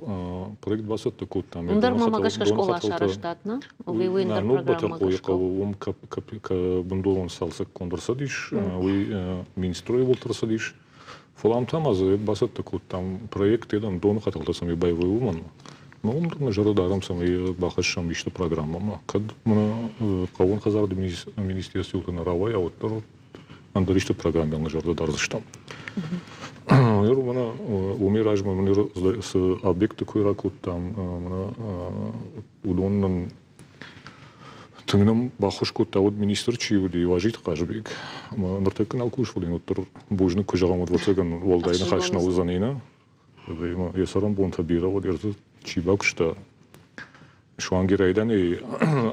проект бацӕттӕ кодтам. Ӕндӕр мӕмӕ гӕсгӕ скъола сарӕзтат, нӕ? Уый ӕндӕр Ног Бытыхъойы хъӕуы уым бындурон цалцӕггонд ӕрцыдис, уый Минстройы уылты ӕрцыдис. Фӕлӕ ам та ма дзы бацӕттӕ кодтам проект, едам доны хӕтӕлтӕ цӕмӕй байвой, уымӕн. Ну, уым нӕ зӕрдӕ дарӕм, цӕмӕй бахӕссӕм исты программӕмӕ. Кӕд хъӕууон хӕдзарады министерствоты нӕ рауайа, уӕддӕр ӕндӕр исты программӕ нӕ зӕрдӕ дардзыстӕм. Ныр мӕнӕ уымӕй размӕ мын цы объектты кой ракодтам, мӕнӕ уыдон нын Тынг нӕм баххуыс кодта, уӕд министр чи уыди, Уазиты Хъазыбег. Ӕмӕ ныртӕккӕ нал кусы, фӕлӕ йын уӕддӕр бузныг куы зӕгъӕм, уӕд ӕвӕццӕгӕн уӕлдай ныхас нӕ уыдзӕни, нӕ? Йӕ цӕрӕнбонтӕ бирӕ уӕд ӕрдзы чи бакуыста, суанг йӕ райдианӕй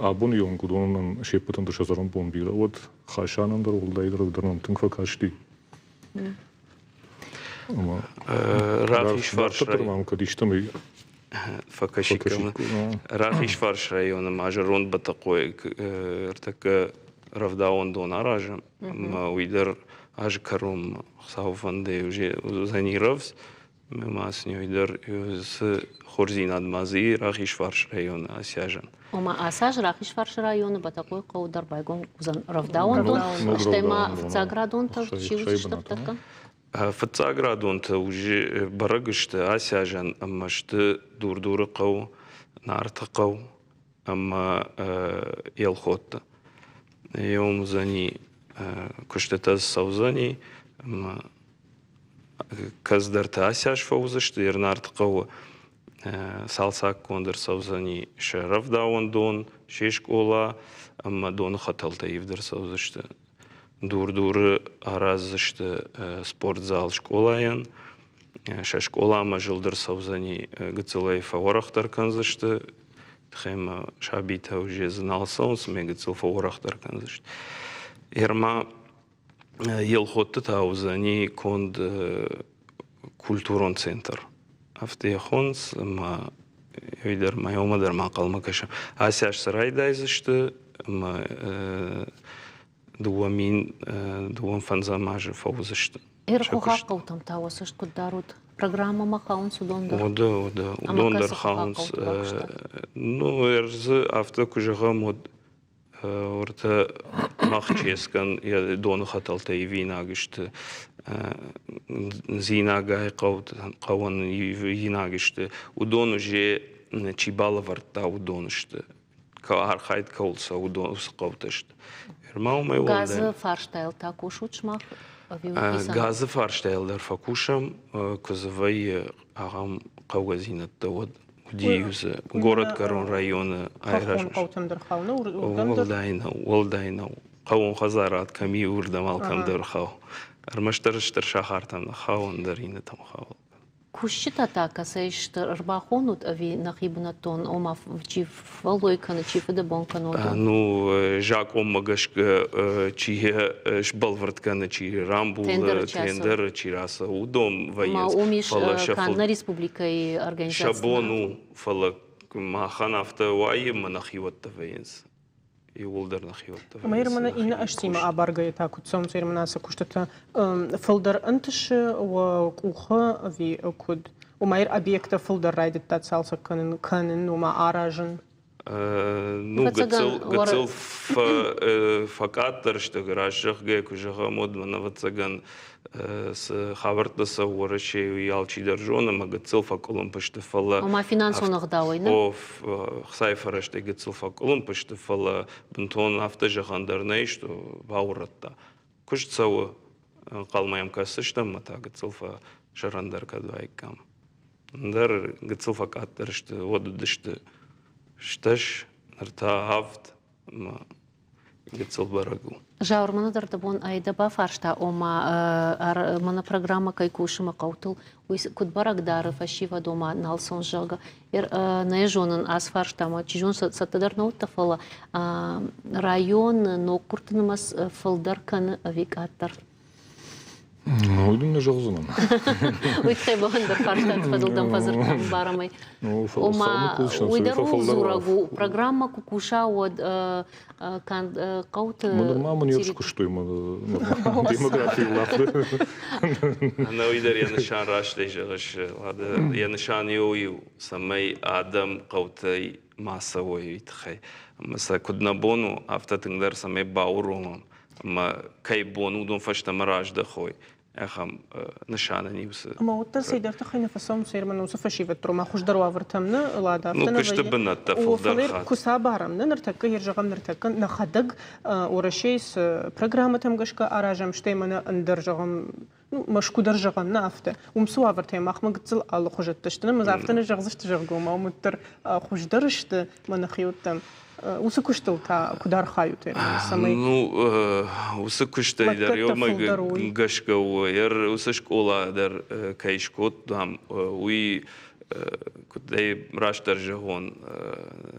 абоны онг уыдонӕн се ппӕтӕн дӕр сӕ цӕрӕнбон бирӕ уӕд Хасанӕн дӕр уӕлдайдӕр дӕр нӕм тынг фӕкасти. Рахизфарс мӕм кӕд истӕмӕй фӕкӕсиккам. Рахизфарс районы ма зӕронд Бӕтӕхъойы ӕртӕккӕ рӕвдауӕндон аразӕм, ӕмӕ уый дӕр азы кӕронмӕ Хуыцауы фӕндӕй уыдзӕни рӕвдз. Ӕмӕ сын уый дӕр цы хорздзинад ма дзы и Рахизфарс районы ацы азӕн. Ома ацы аз Рахизфарсы районы Бӕтӕхъойы хъӕуы дӕр байгом уыдзӕн рӕвдауӕндон, стӕй ма фыццаградонтӕ чи уыдзысты ӕртӕккӕ? Фыццаградонтӕ уже бӕрӕг сты ацы азӕн ӕмӕ сты Дур-Дуры хъӕу, Нарты хъӕу ӕмӕ Елхотты. Йом уыдзӕни куыстытӕ цӕудзӕни ӕмӕ Кӕцыдӕртӕ асӕс фӕуыдзысты Ернарты хъӕуы цалцӕггонд ӕрцӕудзӕни сӕ рӕвдауӕндон, се скъола ӕмӕ доны хӕтӕлтӕ ивд ӕрцӕудзысты. Дур-Дуры араздзысты спортзал скъолайӕн. Сӕ скъоламӕ зылд ӕрцӕудзӕни гыццылӕй фӕуӕрӕхдӕр кӕндзысты. Тыххӕй ма сабитӕ уже дзы нал цӕуынц, ӕмӕ гыццыл фӕуӕрӕхдӕр кӕндзысты. Ерма Елхотты та уыдзӕни конд культурон центр. Афтӕ йӕ хонынц, ӕмӕ уый дӕр ма уымӕ дӕр ма ӕнхъӕлмӕ кӕсӕм. Ацы аз сӕ райдайдзысты ӕмӕ 2000 фӕндзӕм азы фӕуыдзысты. Ӕрхохаг хъӕутӕм та уӕ цӕст куыд дарут? Программӕмӕ хауынц уыдон дӕр? Уыдон, уыдон, уыдон дӕр хауынц. Ну, ӕрдзы афтӕ куы зӕгъӕм, уӕд Уыртӕ Махческӕн йӕ доны хӕтӕлтӕ ивинаг сты. Зинагӕй хъӕуӕн ивинаг сты. Уыдон уже чи балӕвӕрдта, уыдон сты. Архайд кӕуыл цӕуы, уыдон уыцы хъӕутӕ сты. Ӕрмӕ уымӕй уӕлдай. Газы фарстайыл та кусут сымах? Газы фарстайыл дӕр фӕкусӕм, куы дзы вӕййы ахӕм хъӕугӕдзинӕдтӕ, уӕд уыди дзы горӕтгӕрон районы айрӕзт. хъӕутӕм дӕр хауы, Уӕлдай нӕу, уӕлдай нӕу. Хъӕууон хӕдзарад кӕм и, уырдӕм алкӕм дӕр хауы. Ӕрмӕстдӕр стыр сахартӕм нӕ хауы, ӕндӕр иннӕтӕм хауы. Кусджытӕ та кӕцӕй сты? Ӕрбахонут ӕви нӕхи бынӕттон, ома чи фӕллой кӕны, чи фыдӕбон кӕны, уыдон? Ну, закъонмӕ гӕсгӕ чи сбӕлвырд кӕны, чи рамбулы, тендеры чи рацӕуы, уыдон вӕййынц. Уым ис канд нӕ республикӕйы организаци. Сӕ бон у, фӕлӕ махӕн афтӕ уайы, ӕмӕ нӕхиуӕттӕ вӕййынц. Иууылдӕр нӕхиуӕттӕ. Ӕмӕ Ермана иннӕ ӕзтимӕ абаргӕйӕ та куыд цӕуынц Ермана ацы куыстытӕ? Фылдӕр ӕнтысы уӕ къухы ӕви куыд? Ома объекттӕ фылдӕр райдыдта цалцӕг кӕнын, кӕнын, ома аразын? Ну, гыццыл, гыццыл фӕкъаддӕр сты, раст зӕгъгӕ, куы зӕгъӕм, уӕд мӕн, ӕвӕццӕгӕн, цы хабӕрттӕ цӕуы Уӕрӕсейы, уый алчидӕр зоны, ӕмӕ гыццыл фӕкъуылымпы сты, фӕлӕ... Ома финансон ӕгъдауӕй, нӕ? О, хцайы фӕрӕзтӕй гыццыл фӕкъуылымпы сты, фӕлӕ бынтон афтӕ зӕгъӕн дӕр нӕй, что баурӕдта. Куыст цӕуы, ӕнхъӕлмӕ йӕм кӕсдзыстӕм, ӕмӕ та гыццыл фӕсӕрӕндӕр кӕд уаиккам. Ӕндӕр гыццыл фӕкъаддӕр сты, уӕд уыдысты стӕс, ныр та авд ӕмӕ гыццыл бӕрӕг у. Зауыр, мӕнӕ дӕр дӕ бон ӕй дӕ бафарста, ома мӕнӕ программӕ кӕй кусы мӕ хъӕутыл, уый куыд бӕрӕг дары фӕсивӕд, ома нал цӕуынц, зӕгъгӕ. Нӕ зонын, ацы фарстамӕ, чи зоны, цӕттӕ дӕр нӕ уыдтӕ, фӕлӕ районы ноггуырдты нымӕц фылдӕр кӕны ӕви къаддӕр? Уый дын нӕ зӕгъдзынӕн. Уый тыххӕй ма ӕндӕр фарстаты фӕдыл дӕм фӕдзырдтам барӕмӕй. Ома, уый дӕр ууыл дзурӕг у, программӕ куы куса, уӕд канд хъӕуты... Нырма мын не скуыстой демографийы лӕгты. Ӕнӕуый дӕр йӕ нысан растӕй зӕгъыс, йӕ нысан иу у, цӕмӕй адӕм хъӕутӕй ма цӕуой, уый тыххӕй. Ӕмӕ сӕ куыд нӕ бон у, афтӕ тынгдӕр цӕмӕй бауромӕм ӕмӕ кӕй бон уыдон фӕстӕмӕ раздӕхой, ахӕм нысанӕн иу цы. Ӕмӕ уӕддӕр цӕйдӕр тыххӕй нӕ фӕцӕуынц Ерман уыцы фӕсивӕд дӕр, ома хуыздӕр уавӕртӕм нӕ лад афтӕ нӕ куысты бынӕттӕ фылдӕр хатт. Куы сӕ барӕм, нӕ ныртӕккӕ, йе зӕгъӕм, ныртӕккӕ нӕхӕдӕг Уӕрӕсейы цы программӕтӕм гӕсгӕ аразӕм, стӕй мӕнӕ ӕндӕр, зӕгъӕм, ну, Мӕскуы дӕр зӕгъӕм, нӕ афтӕ. Уым цы уавӕртӕ махмӕ гыццыл алыхуызӕттӕ сты, ӕмӕ афтӕ нӕ зӕгъдзысты, зӕгъгӕ, ома уым уӕддӕр хуыздӕр сты мӕ нӕхиуӕттӕм. Уыцы куыстыл та куыд архайут, цӕмӕй Ну, уыцы куыстӕй дӕр ёмӕ гӕсгӕ у, уыцы скъола дӕр кӕй скодтам, уый куыдӕй растдӕр зӕгъон,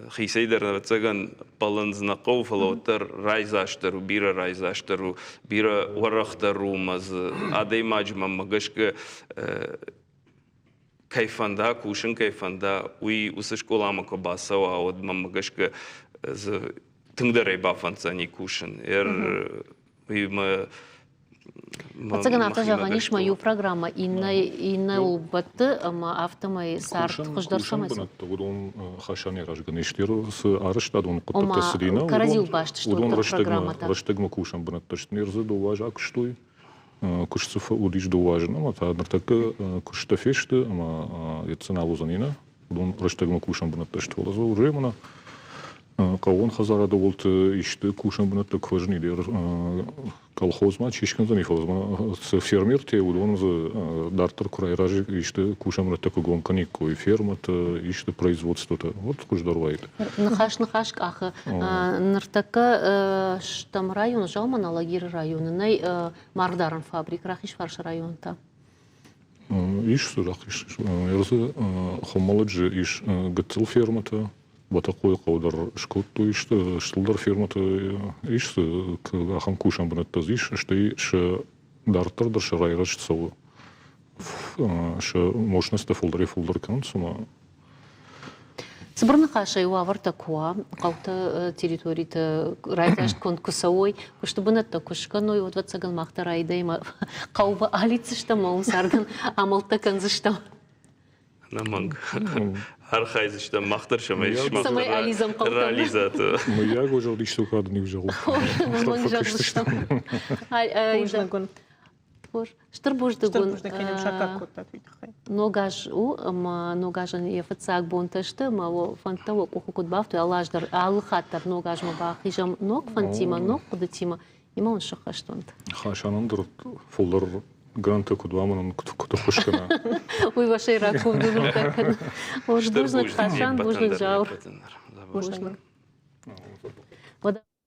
хицӕй дӕр ӕвӕццӕгӕн ӕппӕлын нӕ хъӕуы, фӕлӕ уӕддӕр райдзастдӕр у, бирӕ райдзастдӕр у, бирӕ уӕрӕхдӕр у ӕмӕ дзы адӕймаджы мӕнмӕ гӕсгӕ кӕй фӕнда, кусын кӕй фӕнда, уый уыцы скъоламӕ куы бацӕуа, уӕд мӕнмӕ гӕсгӕ дзы тынгдӕр ӕй бафӕнддзӕни кусын. Уый мӕ Ӕцӕгӕн афтӕ зӕгъӕн ис, мӕ иу программӕ иннӕуыл бӕтты ӕмӕ афтӕмӕй цард хуыздӕр цӕмӕй бынӕтты уыдон хӕсӕн аразгӕ сты цы арӕзтадон хъуыддӕгтӕ цыди, нӕ кӕрӕдзиуыл баст сты уыдон рӕстӕгмӕ кусӕн бынӕттӕ сты. Ныр дзы дыууӕ азы акуыстой, куыст дзы уыдис дыууӕ азы ӕмӕ та ныртӕккӕ куысттӕ фесты ӕмӕ йӕ нал уыдзӕни, нӕ уыдон рӕстӕгмӕ кусӕн бынӕттӕ сты. Фӕлӕ дзы уже мӕнӕ хъӕууон хӕдзарады уылты исты кусӕн бынӕттӕ куы фӕзынид. Колхозмӕ чи скӕндзӕни, фӕлӕ ма цы фермертӕ, уыдон дзы дарддӕр куы райрӕзы, исты кусӕн бынӕттӕ куы гом кӕниккой, фермӕтӕ, исты производствотӕ, уӕд хуыздӕр уаид. Ныхас ныхас къахы. Ныртӕккӕ стӕм районы, Зӕгъӕм, Алагиры районы нӕй маргъдарӕн фабрик, Рахизфарсы район та. Ис дзы рахиз. Дзы Хуымӕллӕджы ис гыццыл фермӕтӕ, Бӕтӕхъойы хъӕуы дӕр скодтой стылдӕр фермӕтӕ, ис дзы ахӕм кусӕн бынӕттӕ дзы ис, стӕй сӕ дарддӕр дӕр сӕ райрӕзт цӕуы. Сӕ мощностьтӕ фылдӕрӕй-фылдӕр кӕнынц ӕмӕ Цыбыр ныхасӕй уавӕртӕ куы уа, хъӕуты территориты райдзастгонд куы цӕуой, куысты бынӕттӕ куы скӕной, уӕд, ӕвӕццӕгӕн, мах дӕр райдайӕм хъӕуы алидздзыстӕм ӕмӕ уым цардӕн амӕлттӕ кӕндзыстӕм. Ӕнӕмӕнг. Архайдзыстӕм мах дӕр цӕмӕй Цӕмӕй алидзӕм хъӕутӕм. Ралидзат. Мыййаг уӕ зӕгъд исты кад ниу зӕгъут. Ӕнӕмӕнг зӕгъдзыстӕм. Хорз. Стыр бузныг Стыр бузныг, кӕй нӕм саккаг кодтат, уый тыххӕй. Ног аз у ӕмӕ ног азӕн йӕ фыццаг бонтӕ сты ӕмӕ уӕ фӕндтӕ уӕ къухы куыд бафтой, алы аз дӕр, алы хатт дӕр ног азмӕ бахизӕм ног фӕндтимӕ, ног хъуыдытимӕ. Имӕ уын сӕххӕст уӕнт. Хасанӕн дӕр фылдӕр гӕнӕнтӕ куыд уа, мӕнӕн куыд ӕххуыс кӕна. Уый уӕ сӕйраг куывды ныртӕккӕ. Хорз, бузныг, Хасан, бузныг, Зауыр. Бузныг.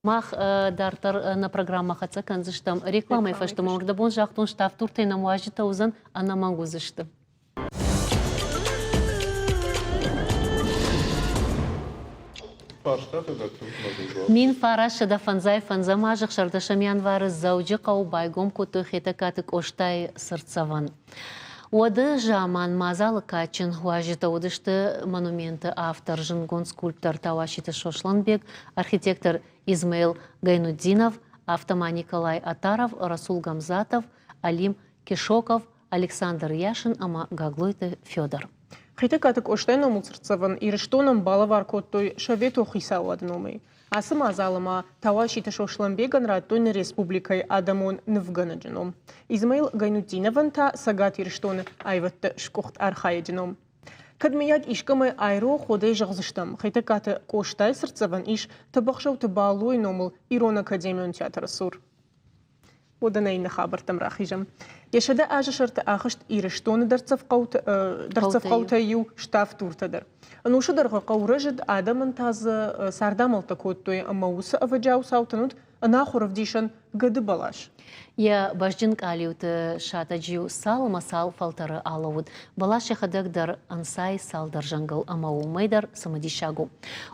Мах дарддӕр нӕ программӕ хӕццӕ кӕндзыстӕм рекламӕйы фӕстӕмӕ. Уырдӕбон загътон, ставддуртӕй нӕм уазджытӕ уыдзӕн, ӕнӕмӕнг уыдзысты. 1955 азы 16 январы Дзӕуджыхъӕуы байгом кодтой Хетӕгкаты Къостайы цыртдзӕвӕн. Уӕды заман мадзалы кадджын уазджытӕ уыдысты монументы автор, зындгонд скульптор Тауаситы Сосланбег, архитектор Измаил Гайнутдинов, афтӕ ма Николай Атаров, Расул Гамзатов, Алим Кишоков, Александр Яшин ӕмӕ Гаглойты Федор. Хетӕгкаты Къостайы номыл цыртдзӕвӕн Ирыстонӕн балӕвар кодтой Советон хицауады номӕй. Ацы мадзалы ма Тауаситы Сослӕнбегӕн радтой нӕ республикӕйы адӕмон нывгӕнӕджы ном. Измаил Гайнутдиновӕн та Цӕгат Ирыстоны аивӕдты сгуыхт архайӕджы ном. Кӕд мыййаг искӕмӕй айрох, уӕд ӕй зӕгъдзыстӕм, Хетӕгкаты Къостайы цыртдзӕвӕн ис Тӕбӕхсӕуты Балойы номыл Ирон академион театры цур. Уӕдӕ нӕ иннӕ хабӕрттӕм рахизӕм. Йӕ 100 азы сӕрты ахызт Ирыстоны дӕрддзӕф хъӕутӕй иу Ставд-Дуртӕ дӕр. Ӕнусы дӕргъы хъӕу рӕзыд, адӕмӕн та дзы цардамӕлттӕ кодтой ӕмӕ уыцы ӕвӕджиау цаутӕн уыд ӕнахуыр ӕвдисӕн гӕды бӕлас. Йӕ бӕзджын къалиуты сатӕджы-иу цал ӕмӕ цал фӕлтӕры алӕууыд. Бӕлас йӕхӕдӕг дӕр ӕнцайы цалдӕр зӕнгыл ӕмӕ уымӕй дӕр цымыдисаг у.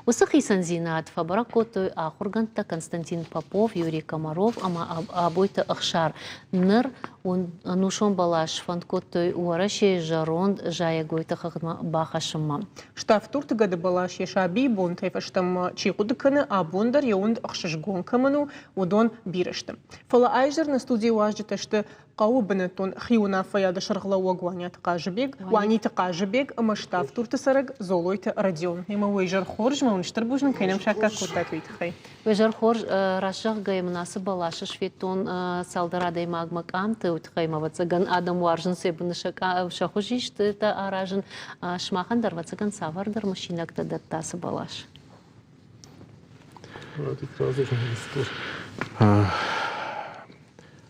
Уыцы хицӕндзинад фӕбӕрӕг кодтой ахуыргӕндтӕ Константин Попов, Юрий Комаров ӕмӕ Абойты Ӕхсар. Ныр ӕнусон бӕлас сфӕнд кодтой Уӕрӕсейы зӕронд зайӕгойты хыгъдмӕ бахӕссынмӕ. Ставддурты гӕдыбӕлас йӕ сабийы бонтӕй фӕстӕмӕ чи хъуыды кӕны, абон дӕр йӕ уынд ӕхсызгон кӕмӕн у, уыдон бирӕ сты. Фӕлӕ айзӕр нӕ студийы уазджытӕ сты хъӕуы бынӕттон хиуынаффӕйады сӕргълӕууӕг Уаниаты Хъазыбег, Уаниты Хъазыбег ӕмӕ Ставддурты цӕрӕг Золойты Родион. Ӕмӕ уе зӕр хорз, мӕ уын стыр бузныг, кӕй нӕм саккаг кодтат, уый тыххӕй. Уе зӕр хорз, раст зӕгъгӕйӕ мын ацы бӕласы сфедтон цалдӕр адӕймагмӕ къамты, уый тыххӕй мӕ, ӕвӕццӕгӕн, адӕм уарзынц сӕ быны сӕ хуызистытӕ аразын. Сымахӕн дӕр, ӕвӕццӕгӕн, цавӕрдӕр мысинӕгтӕ дӕтты ацы бӕлас?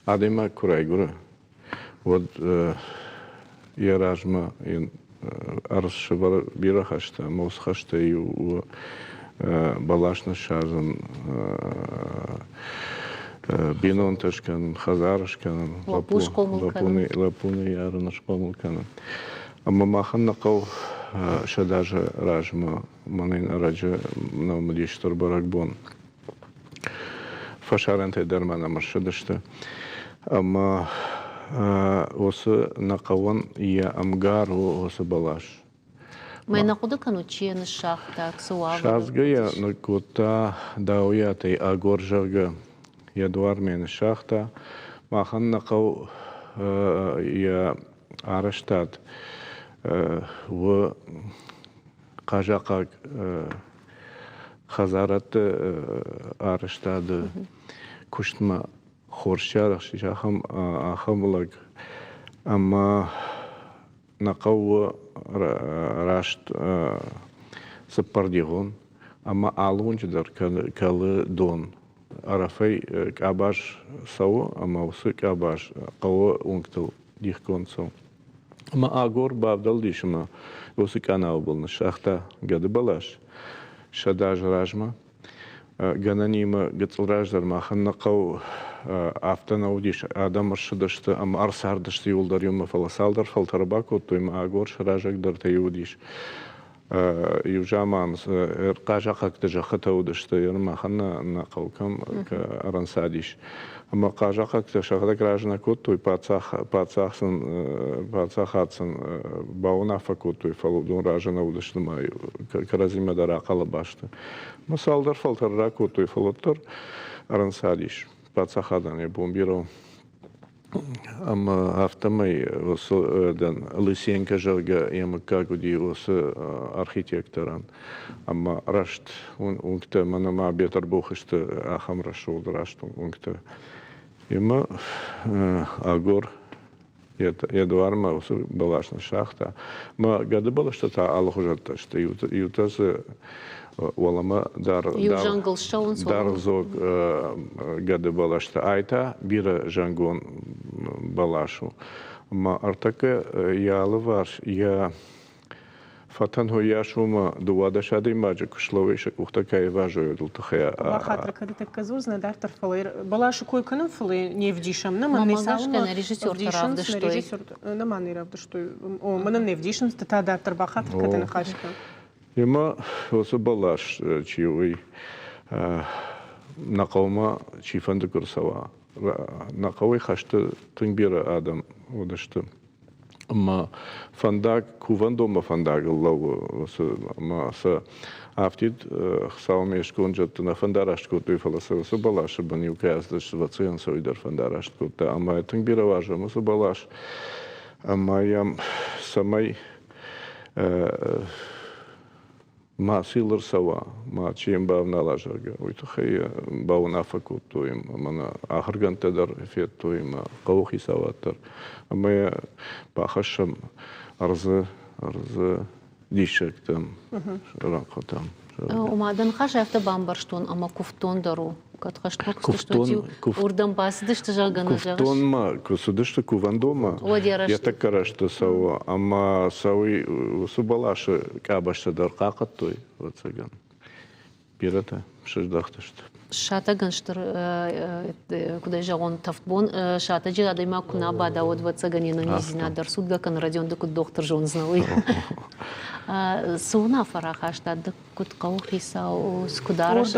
Адӕймаг куы райгуыры, уӕд йӕ размӕ йын ӕрсӕвӕры бирӕ хӕстӕ ӕмӕ уыцы хӕстӕй иу у бӕлас ныссадзын, бинонтӕ скӕнын, хӕдзар скӕнын, лӕппу ныййарын, схъомыл кӕнын. Ӕмӕ махӕн нӕ хъӕу 100 азы размӕ мӕнӕн ӕрӕджы нӕм уыди стыр бӕрӕгбон. Фӕсарӕнтӕй дӕр ма нӕм ӕрцыдысты. Ӕмӕ уыцы нӕ хъӕуӕн йӕ ӕмгар у уыцы бӕлас. Мӕ нӕ хъуыды кӕнут, чи йӕ ныссагъта, цы уавӕры? Садзгӕ йӕ ныккодта Дауиатӕй Агор, зӕгъгӕ, йӕ дуармӕ ныссагъта. Махӕн нӕ хъӕу йӕ арӕзтад у хъазахъаг хӕдзарадты арӕзтады куыстмӕ хорз чи арӕхстис, ахӕм, ахӕм лӕг. Ӕмӕ нӕ хъӕуы раст цыппӕрдигъон ӕмӕ алы уынджы дӕр кӕлы дон. Ӕрӕфӕй къабаз цӕуы ӕмӕ уыцы къабаз хъӕуы уынгтыл дихгонд цӕуы. Ӕмӕ Агор бавдӕлдис ӕмӕ уыцы къанауы был ныссагъта гӕдыбӕлас 100 азы размӕ. Гӕнӕнимӕ гыццыл раздӕр махӕн нӕ хъӕу афтӕ нӕ уыдис, адӕм ӕрцыдысты ӕмӕ ӕрцардысты иуылдӕр иумӕ, фӕлӕ цалдӕр фӕлтӕры бакодтой ӕмӕ Агор сӕ раззагдӕртӕй уыдис. Иу заман хъазахъӕгты зӕххытӕ уыдысты, махӕн нӕ хъӕу кӕм ӕрӕнцадис. Ӕмӕ хъазахъӕгтӕ сӕхӕдӕг разы нӕ кодтой, паддзах сын, паддзахад сын бауынаффӕ кодтой, фӕлӕ уыдон разы нӕ уыдысты ӕмӕ кӕрӕдзимӕ дӕр ахъӕлӕба сты. Ӕмӕ цалдӕр фӕлтӕр ракодтой, фӕлӕ уӕддӕр ӕрӕнцадис паддзахадӕн йӕ бон бирӕ у. Ӕмӕ афтӕмӕй уыцы дӕн Лысенко, зӕгъгӕ, йӕ мыггаг уыди уыцы архитекторӕн. Ӕмӕ раст уынгтӕ, мӕнӕ ма Бетъырбухы сты ахӕм рӕсугъд раст уынгтӕ. Ӕмӕ Агор йӕ дуармӕ уыцы бӕлас ныссагъта. Мӕ гӕды бӕлӕстӕ та алыхуызӕттӕ сты. Иутӕ дзы уӕлӕмӕ дӕр Иу зӕнгыл ссӕуынц дӕргъдзог гӕды бӕлӕстӕ. Ай та бирӕ зӕнгон бӕлас у. Ӕмӕ ӕртӕккӕ йӕ алыварс йӕ фӕтӕн хоййас уымӕ 12 адӕймаджы куы слӕууой, сӕ къухтӕ кӕй ивазой, уыдыл тыххӕй. Бахатыр кӕны тӕккӕ дзурдзынӕ дарддӕр, фӕлӕ бӕласы кой кӕнын, фӕлӕ не вдисӕм. Нӕ мӕн не цалынмӕ режиссертӕ равдыстой. Нӕ мӕ не равдыстой. О, мӕнӕн не вдисынц, ты та дарддӕр бахатыр кӕны ныхас кӕн. Ема уыцы бӕлас чи уый нӕ хъӕумӕ чифӕнды куы рцӕуа, нӕ хъӕуӕй хӕсты тынг бирӕ адӕм уыдысты. Ӕмӕ фӕндаг, кувӕндонмӕ фӕндагыл лӕууы уыцы ӕмӕ сӕ афтид Хуыцаумӕ сконд зӕдты нӕ фӕндараст кодтой, фӕлӕ сӕ уыцы бӕласы бын иу кӕй ацыдысты, ӕвӕццӕгӕн сӕ уый дӕр фӕндараст кодта. Ӕмӕ тынг бирӕ уарзӕм уыцы бӕлас ӕмӕ йӕм цӕмӕй ма сыл ӕрцӕуа, ма чи йӕм бавнала, зӕгъгӕ, уый тыххӕй бауынаффӕ кодтой ӕмӕ нӕ ахуыргӕндтӕ дӕр федтой ӕмӕ хъӕуы хицауад дӕр. Ӕмӕ йӕ бахӕссӕм ӕрдзы, ӕрдзы диссӕгтӕм, рӕнхъытӕм. Ома дӕ ныхас афтӕ бамбӕрстон, ӕмӕ куывддон дӕр у. Кӕд хӕстмӕ куы цыдысты, уырдӕм бацыдысты, зӕгъгӕ, нӕ зӕгъыс? Куывддонмӕ куы цыдысты кувӕндонмӕ, йӕ тӕккӕ рӕзты цӕуы, ӕмӕ сӕ уый уыцы бӕласы къабӕзтӕ дӕр хъахъхъӕдтой, ӕвӕццӕгӕн. Бирӕтӕ сыздӕхтысты. Сатӕгӕн стыр, куыд ӕй зӕгъон, тӕвдбон сатӕджы адӕймаг куы нӕ бада, уӕд, ӕвӕццӕгӕн, йе нӕниздзинад дӕр цудгӕ кӕны, Родион, ды куыд дохтыр зондзынӕ, уый. Цы уынаффӕ рахастат ды куыд хъӕуыхицау, куыд арӕзт,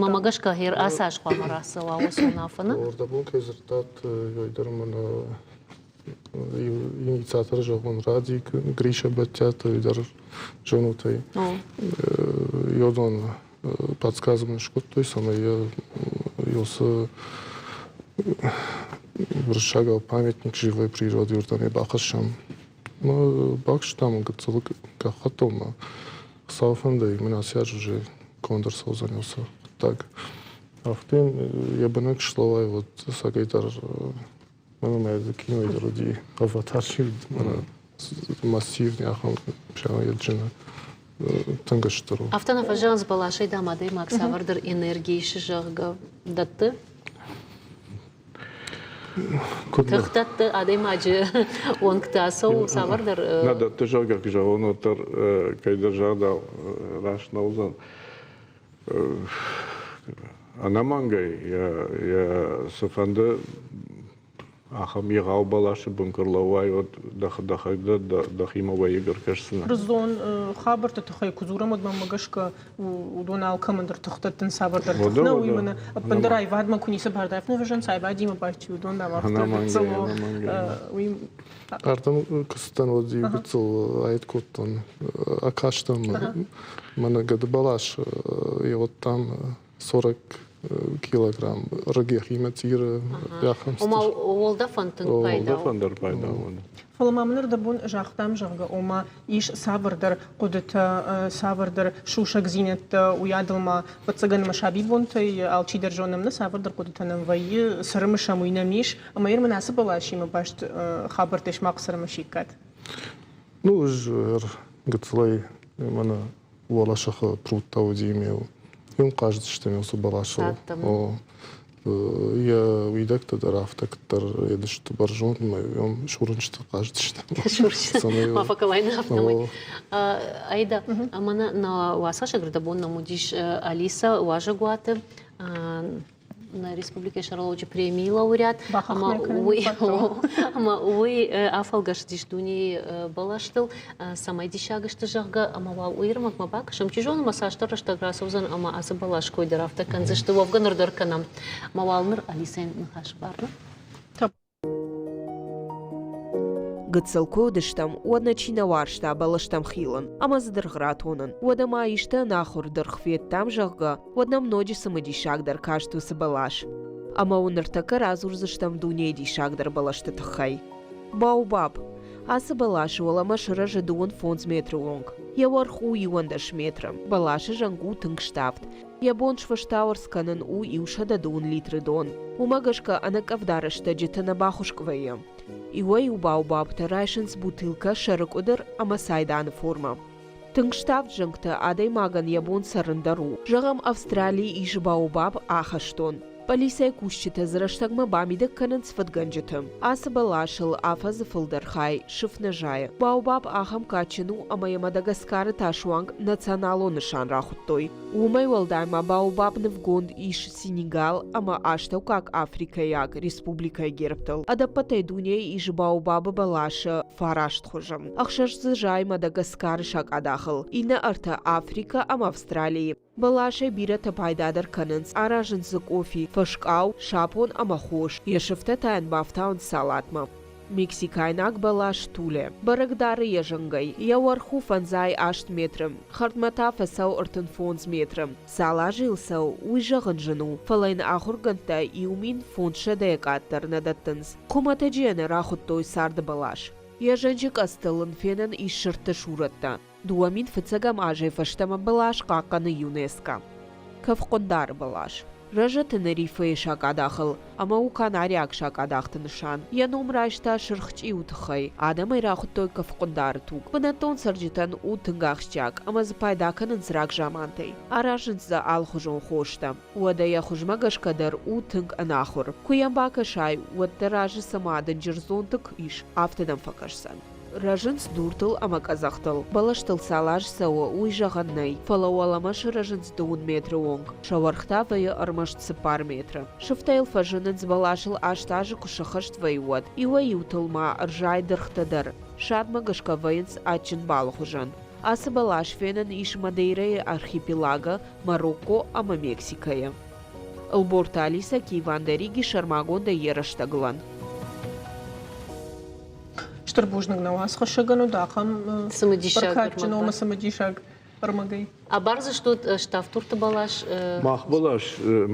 мӕмӕ гӕсгӕ гъер ацы аз хъуамӕ рацӕуа уыцы уынаффӕ, нӕ? Ордабон кӕй дзырдтат, уый дӕр мӕнӕ инициатор зӕгъон Радик, Гриша Бӕттиаты, уый дӕр зонут ӕй. Йодон подсказ мын скодтой, цӕмӕй уыцы уырыссагау памятник живой природы уырдӕм бахӕссӕм. Бакуыстам гыццыл гӕххӕттыл ма. Хуыцауы фӕндӕй мын ацы аз уже конд ӕрцӕудзӕн уыцы хъуыддаг. Афтӕ йӕ бынӕг слӕууай, уӕд цӕгӕйдӕр мӕнӕ мӕ кинойы дӕр уыди аватар чи уыд, мӕнӕ массивный ахӕм йеджыны тынг стыр у. Афтӕ нӕ фӕзӕгъынц, бӕласӕй дам адӕймаг цавӕрдӕр энерги исы, зӕгъгӕ, дӕтты? Тых дӕтты адӕймаджы уӕнгтӕ цӕуы цавӕрдӕр. Нӕ дӕтты, зӕгъгӕ, куы зӕгъон, уӕддӕр кӕйдӕр загъдау раст нӕ уыдзӕн. Ӕнӕмӕнгӕй йӕ цыфӕнды ахӕм егъау бӕласы бын куы рлӕууай, уӕд дӕхӕдӕг дӕхимӕ уӕйыг ӕркӕсдзынӕ. Ӕрдзон хабӕртты тыххӕй куы дзурӕм, уӕд мӕнмӕ гӕсгӕ уыдон алкӕмӕн дӕр тых дӕттынц цавӕрдӕр тых. Нӕ, уый мӕнӕ ӕппындӕр аивадмӕ куы ницы бар дӕр нывӕзынц, аивадимӕ баст чи уыдон дам афтӕ гыццыл уый Ардӕм куы цыдтӕн, уӕд иу гыццыл аид кодтон, акастӕн мӕнӕ гӕдыбӕлас, еуӕдтам 40 килограмм рыг йӕхимӕ цъиры ахӕм. Ома уӕлдӕфӕн тынг пайда у. Уӕлдӕфӕн дӕр пайда у. Фӕлӕ ма мын ӕрдӕбон загътам, зӕгъгӕ, ома ис цавӕрдӕр хъуыдытӕ, цавӕрдӕр сусӕгдзинӕдтӕ, уыйадыл ма, ӕвӕццӕгӕн, мӕ сабибонтӕй алчидӕр зонӕм, нӕ цавӕрдӕр хъуыдытӕ нӕм вӕййы, цы рымысӕм, уый нӕм ис. Ӕмӕ йын мын ацы бӕласимӕ баст хабӕрттӕ сымах цы рымысиккат? Ну, ӕз гыццылӕй мӕнӕ уӕлӕсыхы прудтӕ уыди ме. Уым хъазыдыстӕм уыцы бӕласыл. О, йӕ уидӕгтӕ дӕр афтӕ куыддӕр едысты бӕрзондмӕ, уым сурынчыты хъазыдыстӕм. Ма фӕкӕлай нӕ афтӕмӕй. Аида, мӕнӕ нӕ уацхӕссӕг рдӕбон нӕм уыдис Алиса уазӕгуаты нӕ республикӕйы сӕргълӕууӕджы премийы лауреат ӕмӕ уый ӕмӕ уый афӕлгӕсыдис дунейы бӕлӕстыл, цӕмӕй диссаг сты, зӕгъгӕ, ӕмӕ уал уый ӕрмӕгмӕ бакӕсӕм. Чи зоны, ма цасдӕр рӕстӕг рацӕудзӕн ӕмӕ ацы бӕлас кой дӕр афтӕ кӕндзысты. Уӕвгӕ ныр дӕр кӕнӕм. Ӕмӕ уал ныр Алисӕйӕн ныхасы бар. Гыццыл куы уыдыстӕм, уӕд нӕ чи нӕ уарзта бӕлӕстӕм хилын ӕмӕ дзы дыргъ ратонын. Уӕдӕ ма исты ӕнахуыр дыргъ федтам, зӕгъгӕ, уӕд нӕм ноджы цымыдисагдӕр каст уыцы бӕлас. Ӕмӕ уын ныртӕккӕ радзурдзыстӕм дунейы диссагдӕр бӕлӕсты тыххӕй. Баобаб. Ацы бӕласы уӕлӕмӕ сырӕзы 25 метры онг. Йӕ уӕрх у 11 метры. Бӕласы зӕнг у тынг ставд. Йӕ бон сфӕстауӕрц кӕнын у 102 литры дон. Уымӕ гӕсгӕ ӕнӕкъӕвда рӕстӕджыты нӕ бахуыскъ вӕййы. Иуӕй-иу баобабтӕ райсынц бутылкӕ, сӕры къуыдыр ӕмӕ цайданы формӕ. Тынг ставд зӕнгтӕ адӕймагӕн йӕ бон цӕрын дӕр у. Зӕгъӕм, Австралийы ис баобаб ахӕстон. Пъӕлицӕйы кусджытӕ дзы рӕстӕгмӕ бамидӕг кӕнынц фыдгӕнджыты. Ацы бӕласыл афӕдзы фылдӕр хай сыф нӕ зайы. Баобаб ахӕм кадджын у, ӕмӕ йӕ Мадагаскары та суанг националон нысан рахуыдтой. Уымӕй уӕлдай ма баобаб нывгонд ис Сенегал ӕмӕ Астӕуккаг Африкӕйаг Республикӕйы гербтыл. Ӕдӕппӕтӕй дунейы ис баобабы бӕласы фараст хуызы. Ӕхсӕз дзы зайы Мадагаскары сакъадахыл, иннӕ ӕртӕ Африкӕ ӕмӕ Австралийы. Бӕласӕй бирӕтӕ пайдадӕр кӕнынц, аразынц дзы къофи, фӕскъау, сапон ӕмӕ хос, йӕ сыфтӕ та йын бафтауынц салатмӕ. Мексикайнаг бӕлас туле. Бӕрӕг дары йӕ зынгӕй. Йӕ уӕрх у 58 метры, хӕрдмӕ та фӕцӕуы 35 метры. Цал азы йыл цӕуы, уый зӕгъын зын у, фӕлӕ йын ахуыргӕндтӕ 1500-ӕй къаддӕр нӕ дӕттынц. Хуымӕтӕджы йӕ нӕ рахуыдтой царды бӕлас. Йӕ зӕнджы къӕдзтыл ын фенӕн ис сырдты сурӕттӕ. 2000 фыццӕгӕм азӕй фӕстӕмӕ бӕлас хъахъхъӕны ЮНЕСКО. Кӕфхъуындары бӕлас. Рӕзы Тенерифейы сакъадахыл ӕмӕ у Канариаг сакъадахты нысан. Йӕ ном райста сырх чъиуы тыххӕй. Адӕм ӕй рахуыдтой кӕфхъуындары туг. Бынӕттон цӕрджытӕн у тынг ахсджиаг ӕмӕ дзы пайда кӕнынц рагзамантӕй. Аразынц дзы алыхуызон хостӕ. Уӕдӕ йӕ хуызмӕ гӕсгӕ дӕр у тынг ӕнахуыр. Куы йӕм бакӕсай, уӕд дӕ разы цыма дынджыр зонтыкк ис, афтӕ дӕм фӕкӕсдзӕн. Рӕзынц дуртыл ӕмӕ къӕдзӕхтыл. Бӕлӕстыл цал аз цӕуы, уый зӕгъӕн нӕй, фӕлӕ уӕлӕмӕ сырӕзынц дыууын метры онг, сӕ уӕрх та вӕййы ӕрмӕст цыппар метры. Сыфтӕ йыл фӕзынынц бӕласыл аст азы куы сыххӕст вӕййы, уӕд. Иуӕй-иутыл ма ӕрзайы дыргътӕ дӕр. Садмӕ гӕсгӕ вӕййынц адджын балы хуызӕн. Ацы бӕлас фенӕн ис Мадейрӕйы архипелагы, Марокко ӕмӕ Мексикӕйы. Ӕлборты Алисӕ Киван Дариги сӕрмагондӕй йӕ рӕстӕгылӕн. Стыр бузныг нӕ уацхӕссӕгӕн уыд ахӕм бӕркадджын ӕмӕ цымыдисаг ӕрмӕгӕй. Абардзыстут ставддурты бӕлас? Мах бӕлас,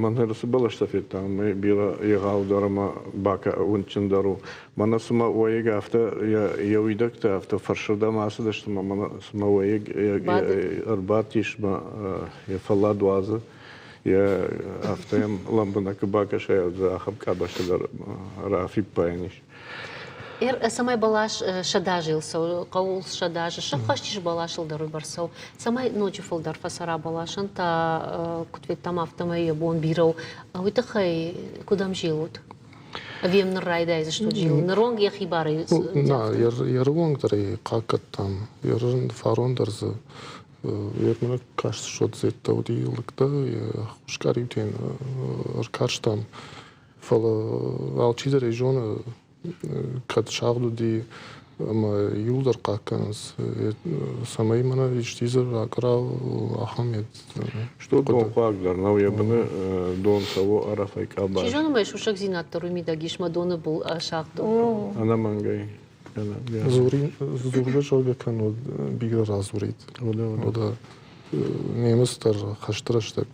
мӕнӕ цы бӕлӕстӕ федтам, бирӕ егъаудӕр ӕмӕ уындджындӕр у. Мӕнӕ цыма уӕйыг афтӕ йӕ уидӕгтӕ афтӕ фӕрсырдӕм ацыдысты ӕмӕ мӕнӕ цыма уӕйыг ӕрбадтис мӕ йӕ фӕллад уадзы. Йӕ афтӕ йӕм лӕмбынӕг куы бакӕсай, ахӕм къабӕзтӕ дӕр рафиппайӕн ис. Цӕмӕй бӕлас сӕдӕазыл цӕуы, хъӕуыл сӕдӕазы сӕххӕст ис бӕласыл дӕр уыйбӕрц цӕуы. Цӕмӕй ноджы фылдӕр фӕцӕра бӕласӕн та, куыд федтам, афтӕмӕй йӕ бон бирӕ у. Уый тыххӕй куыд ӕмзилут? Ӕви йӕм ныр райдайдзыстут зилын? Ныронг йӕхи барӕй Нӕ, ерыонг дӕр ӕй хъахъхъӕдтам. Ерын фарон дӕр дзы ермӕнӕг каст содзеттӕ уыди лыгтӕ, хускъӕриутӕ ӕркарстам. Фӕлӕ алчидӕр ӕй зоны, кӕд сагъд уыди ӕмӕ иуылдӕр хъахъхъӕнынц, цӕмӕй мӕнӕ исти дзы ракъуыра, ахӕм Что донхъуаг дӕр нӕу, йӕ быны дон цӕуы ӕрӕфӕй къабаз. Чи зоны, мӕ сусӕгдзинад дӕр уый мидӕг ис, мӕ доны был сагъд у. Ӕнӕмӕнгӕй. Дзургӕ зӕгъгӕ кӕннод бирӕ радзурид. Уӕдӕ немыц дӕр хӕсты рӕстӕг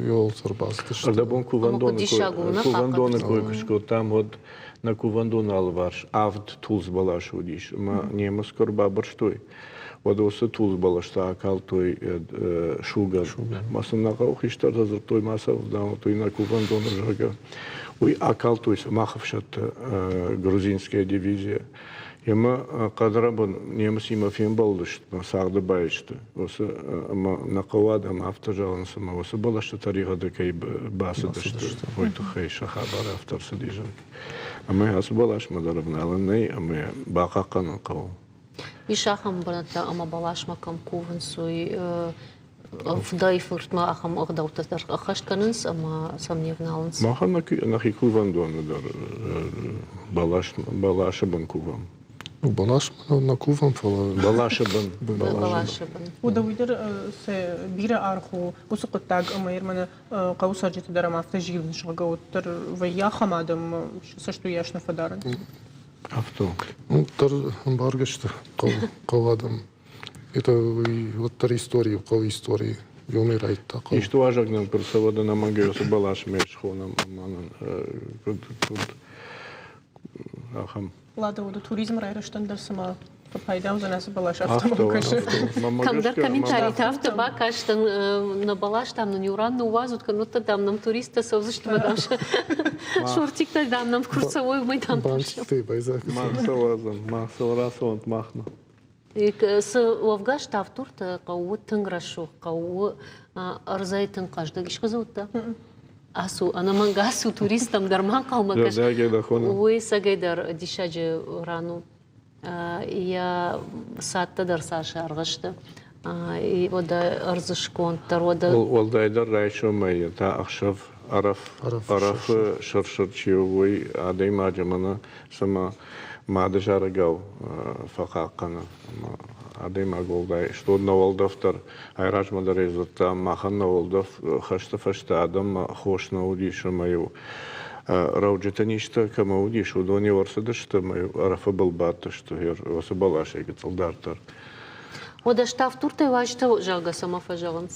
иуылдӕр ӕрбацыдысты. Ӕрдӕбон кувӕндоны кой куы скодтам, уӕд нӕ кувӕндоны алыварс авд тулдз бӕласы уыдис ӕмӕ немыц куы ӕрбабырстой, уӕд уыцы тулдз бӕлӕстӕ акалдтой сугӕн. Ма сын нӕ хъӕуы хистӕртӕ дзырдтой, ма сӕ ӕвдаутой нӕ кувӕндоны, зӕгъгӕ. Уый акалдтой сымах ӕфсӕдты грузинская дивизия. Ӕмӕ хъӕдрӕбын немыцимӕ фембӕлдысты, цагъды баисты. Уыцы ӕмӕ нӕ хъӕуы адӕм афтӕ зӕгъынц, ӕмӕ уыцы бӕлӕсты тӕригъӕды кӕй бацыдысты, уый тыххӕй сӕ хабар афтӕ ӕрцыди, зӕгъгӕ. Ӕмӕ ацы бӕласмӕ дӕр ӕвналӕн нӕй ӕмӕ йӕ бахъахъхъӕнын хъӕуы. Ис ахӕм бынӕттӕ ӕмӕ бӕласмӕ кӕм кувынц, уый фыдӕй фыртмӕ ахӕм ӕгъдӕуттӕ дӕр ӕххӕст кӕнынц ӕмӕ сӕм не вналынц. Махӕн нӕхи кувӕндоны дӕр бӕласы бын кувӕм. Бӕласмӕ нӕ кувӕм, фӕлӕ бӕласы бын. Бӕласы бын. Уӕдӕ уый дӕр бирӕ аргъ у уыцы хъуыддаг ӕмӕ мӕнӕ хъӕуы цӕрджыты дӕр ӕмӕ афтӕ зилын, зӕгъгӕ, уӕддӕр вӕййы ахӕм адӕм цӕст уыйас нӕ фӕдарынц. Афтӕ. Ну, дӕр ӕмбаргӕ сты хъӕуы адӕм. Это уӕддӕр истори, хъӕуы истори. Ёмӕй райдта хъӕу. Исты уазӕг нӕм куы рцӕуӕд, ӕнӕмӕнгӕй уыцы бӕласмӕ схонӕм ӕмӕ нын куыд ахӕм. Лада, уыд туризмы райрӕзтӕн дӕр цыма фӕпайда уыдзӕн ацы бӕлас, афтӕ мӕм кӕсы. Кӕмдӕр комментаритӕ афтӕ бакастӕн, нӕ бӕлас, дам, нын иу ран ныууадзут, кӕннод та, дам, нӕм туристтӕ цӕудзысты ӕмӕ, дам, шортиктӕ, дам, нӕм куы рцӕуой, уымӕй, дам, Бантиктӕй байдзаг. Мах сӕ уадзӕм, мах сӕ рацӕуӕнт махмӕ. Цы уӕвгӕ Ставддурты хъӕу у тынг рӕсугъд хъӕу у, ӕрдзӕй тынг хъӕздыг. Искуы дзы уыдтӕ? Ацу, ӕнӕмӕнг ацу, туристтӕм дӕр ма ӕнхъӕлмӕ кӕс. Уый цӕгӕйдӕр диссаджы ран у. Йӕ цадтӕ дӕр цас аргъ сты. Уӕдӕ ӕрдзы сконд дӕр, уӕдӕ... Уӕлдайдӕр райсомӕй та ӕхсӕв ӕрӕфы сыр-сыр чи у, уый адӕймаджы мӕнӕ цыма мады зарӕгау фӕхъахъхъӕны. Ӕмӕ адӕймаг уӕлдай стод нӕ уӕлдӕф дӕр, айразмӕ дӕр ӕй дзырдта, махӕн нӕ уӕлдӕф хӕсты фӕстӕ адӕммӕ хос нӕ уыдис ӕмӕ-иу рӕуджыты низтӕ кӕмӕ уыдис, уыдон-иу ӕрцыдысты ӕмӕ-иу ӕрӕфы был бадтысты уыцы бӕласӕй гыццыл дарддӕр. Уӕдӕ ставддуртӕй уазджытӕ, зӕгъгӕ, цӕмӕ фӕзӕгъынц?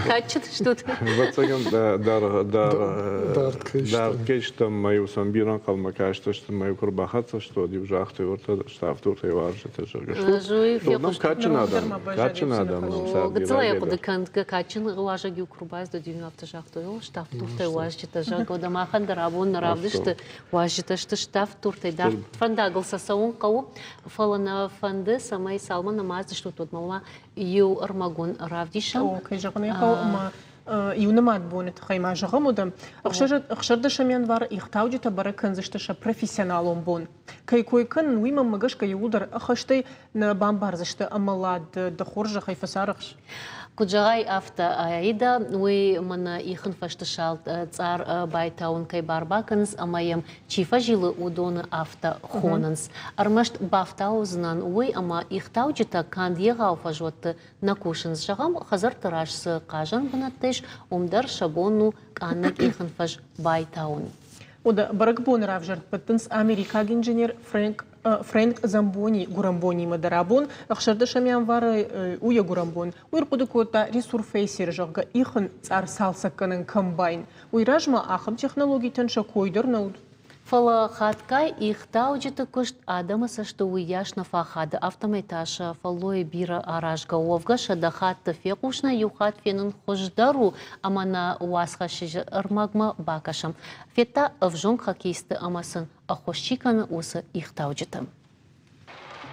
Кадджын стут? Ӕвӕццӕгӕн, дард кӕй стӕм, мӕ-иу сӕм бирӕ ӕнхъӕлмӕ кастысты, мӕ-иу куы ӕрбахӕццӕ сты, уӕд-иу загътой, уӕртӕ ставддуртӕй уарзджытӕ, зӕгъгӕ. Нӕм кадджын адӕм, кадджын адӕм нӕм царди. Гыццылӕй хъуыды кӕнгӕ, кадджын уазӕг-иу куы рбацыд, уӕд-иу афтӕ загътой, о, ставддуртӕй уазджытӕ, зӕгъгӕ, уӕдӕ махӕн дӕр абон нӕ равдысты уазджытӕ сты ставддуртӕй, дард фӕндагыл сӕ цӕуын хъӕуы, фӕлӕ нӕ фӕнды, цӕмӕй цалынмӕ нымадзыстут, уӕдмӕ ма иу ӕрмӕгон равдисӕм. О, кӕй зӕгъын ӕй хъӕуы, ӕмӕ иу нымад боны тыххӕй ма зӕгъӕм, уӕдӕ ӕхсӕрдӕсӕм январы ихтауджытӕ бӕрӕг кӕндзысты сӕ профессионалон бон. Кӕй кой кӕнын, уый мӕнмӕ гӕсгӕ иууылдӕр ӕххӕстӕй нӕ бамбардзысты ӕмӕ лад дӕ хорзӕхӕй фӕцарӕхс. Куыд зӕгъай, афтӕ Аида, уый мӕнӕ ихын фӕсты салд цъар байтауын кӕй бар бакӕнынц ӕмӕ йӕм чи фӕзилы, уыдоны афтӕ хонынц. Ӕрмӕст бафтаудзынӕн уый, ӕмӕ ихтауджытӕ канд егъау фӕзуӕтты нӕ кусынц. Зӕгъӕм, хӕдзӕртты раз цы хъазӕн бынӕттӕ ис, уым дӕр сӕ бон у къаннӕг ихын фӕз байтауын. Уӕдӕ бӕрӕгбоны равзӕрд бӕттынц америкаг инженер Фрэнк Фрэнк Замбони гуырӕнбонимӕ дӕр абон 16 январы у йӕ гуырӕнбон. Уый ӕрхъуыды кодта ресурфейсер, зӕгъгӕ, ихын цъар цалцӕггӕнӕн комбайн. Уый размӕ ахӕм технологитӕн сӕ кой дӕр нӕ уыд. Фӕлӕ хатгай ихтауджыты куыст адӕмы цӕсты уыйас нӕ фӕхады, афтӕмӕй та сӕ фӕллойы бирӕ аразгӕ уӕвгӕ сӕдӕ хатты фехъусынӕй иу хатт фенын хуыздӕр у ӕмӕ нӕ уацхӕссӕджы ӕрмӕгмӕ бакӕсӕм. Федта ӕвзонг хоккеистты ӕмӕ сын ӕххуыс чи кӕны, уыцы ихтауджыты.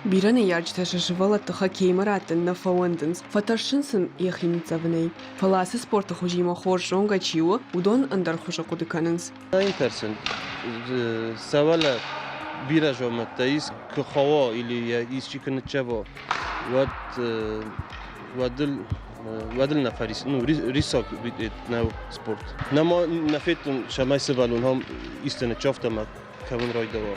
Бирӕ ныййарджытӕ сӕ сывӕллӕтты хоккеймӕ раттын нӕ фӕуӕндынц, фӕтӕрсынц сын йӕхи ныццӕвынӕй. Фӕлӕ ацы спорты хуызимӕ хорз зонгӕ чи у, уыдон ӕндӕр хуызы хъуыды кӕнынц. Тӕрсын, сӕвӕлӕ бирӕ зондӕттӕ ис, куы хъӕуа или исчи куы ныццӕва, уӕд уӕд ыл уӕд ыл нӕ фӕрис, ну, рисок нӕу спорт. Нӕма нӕ федтон, цӕмӕй сывӕллон ам исты ныццавта ӕмӕ кӕуын райдайа.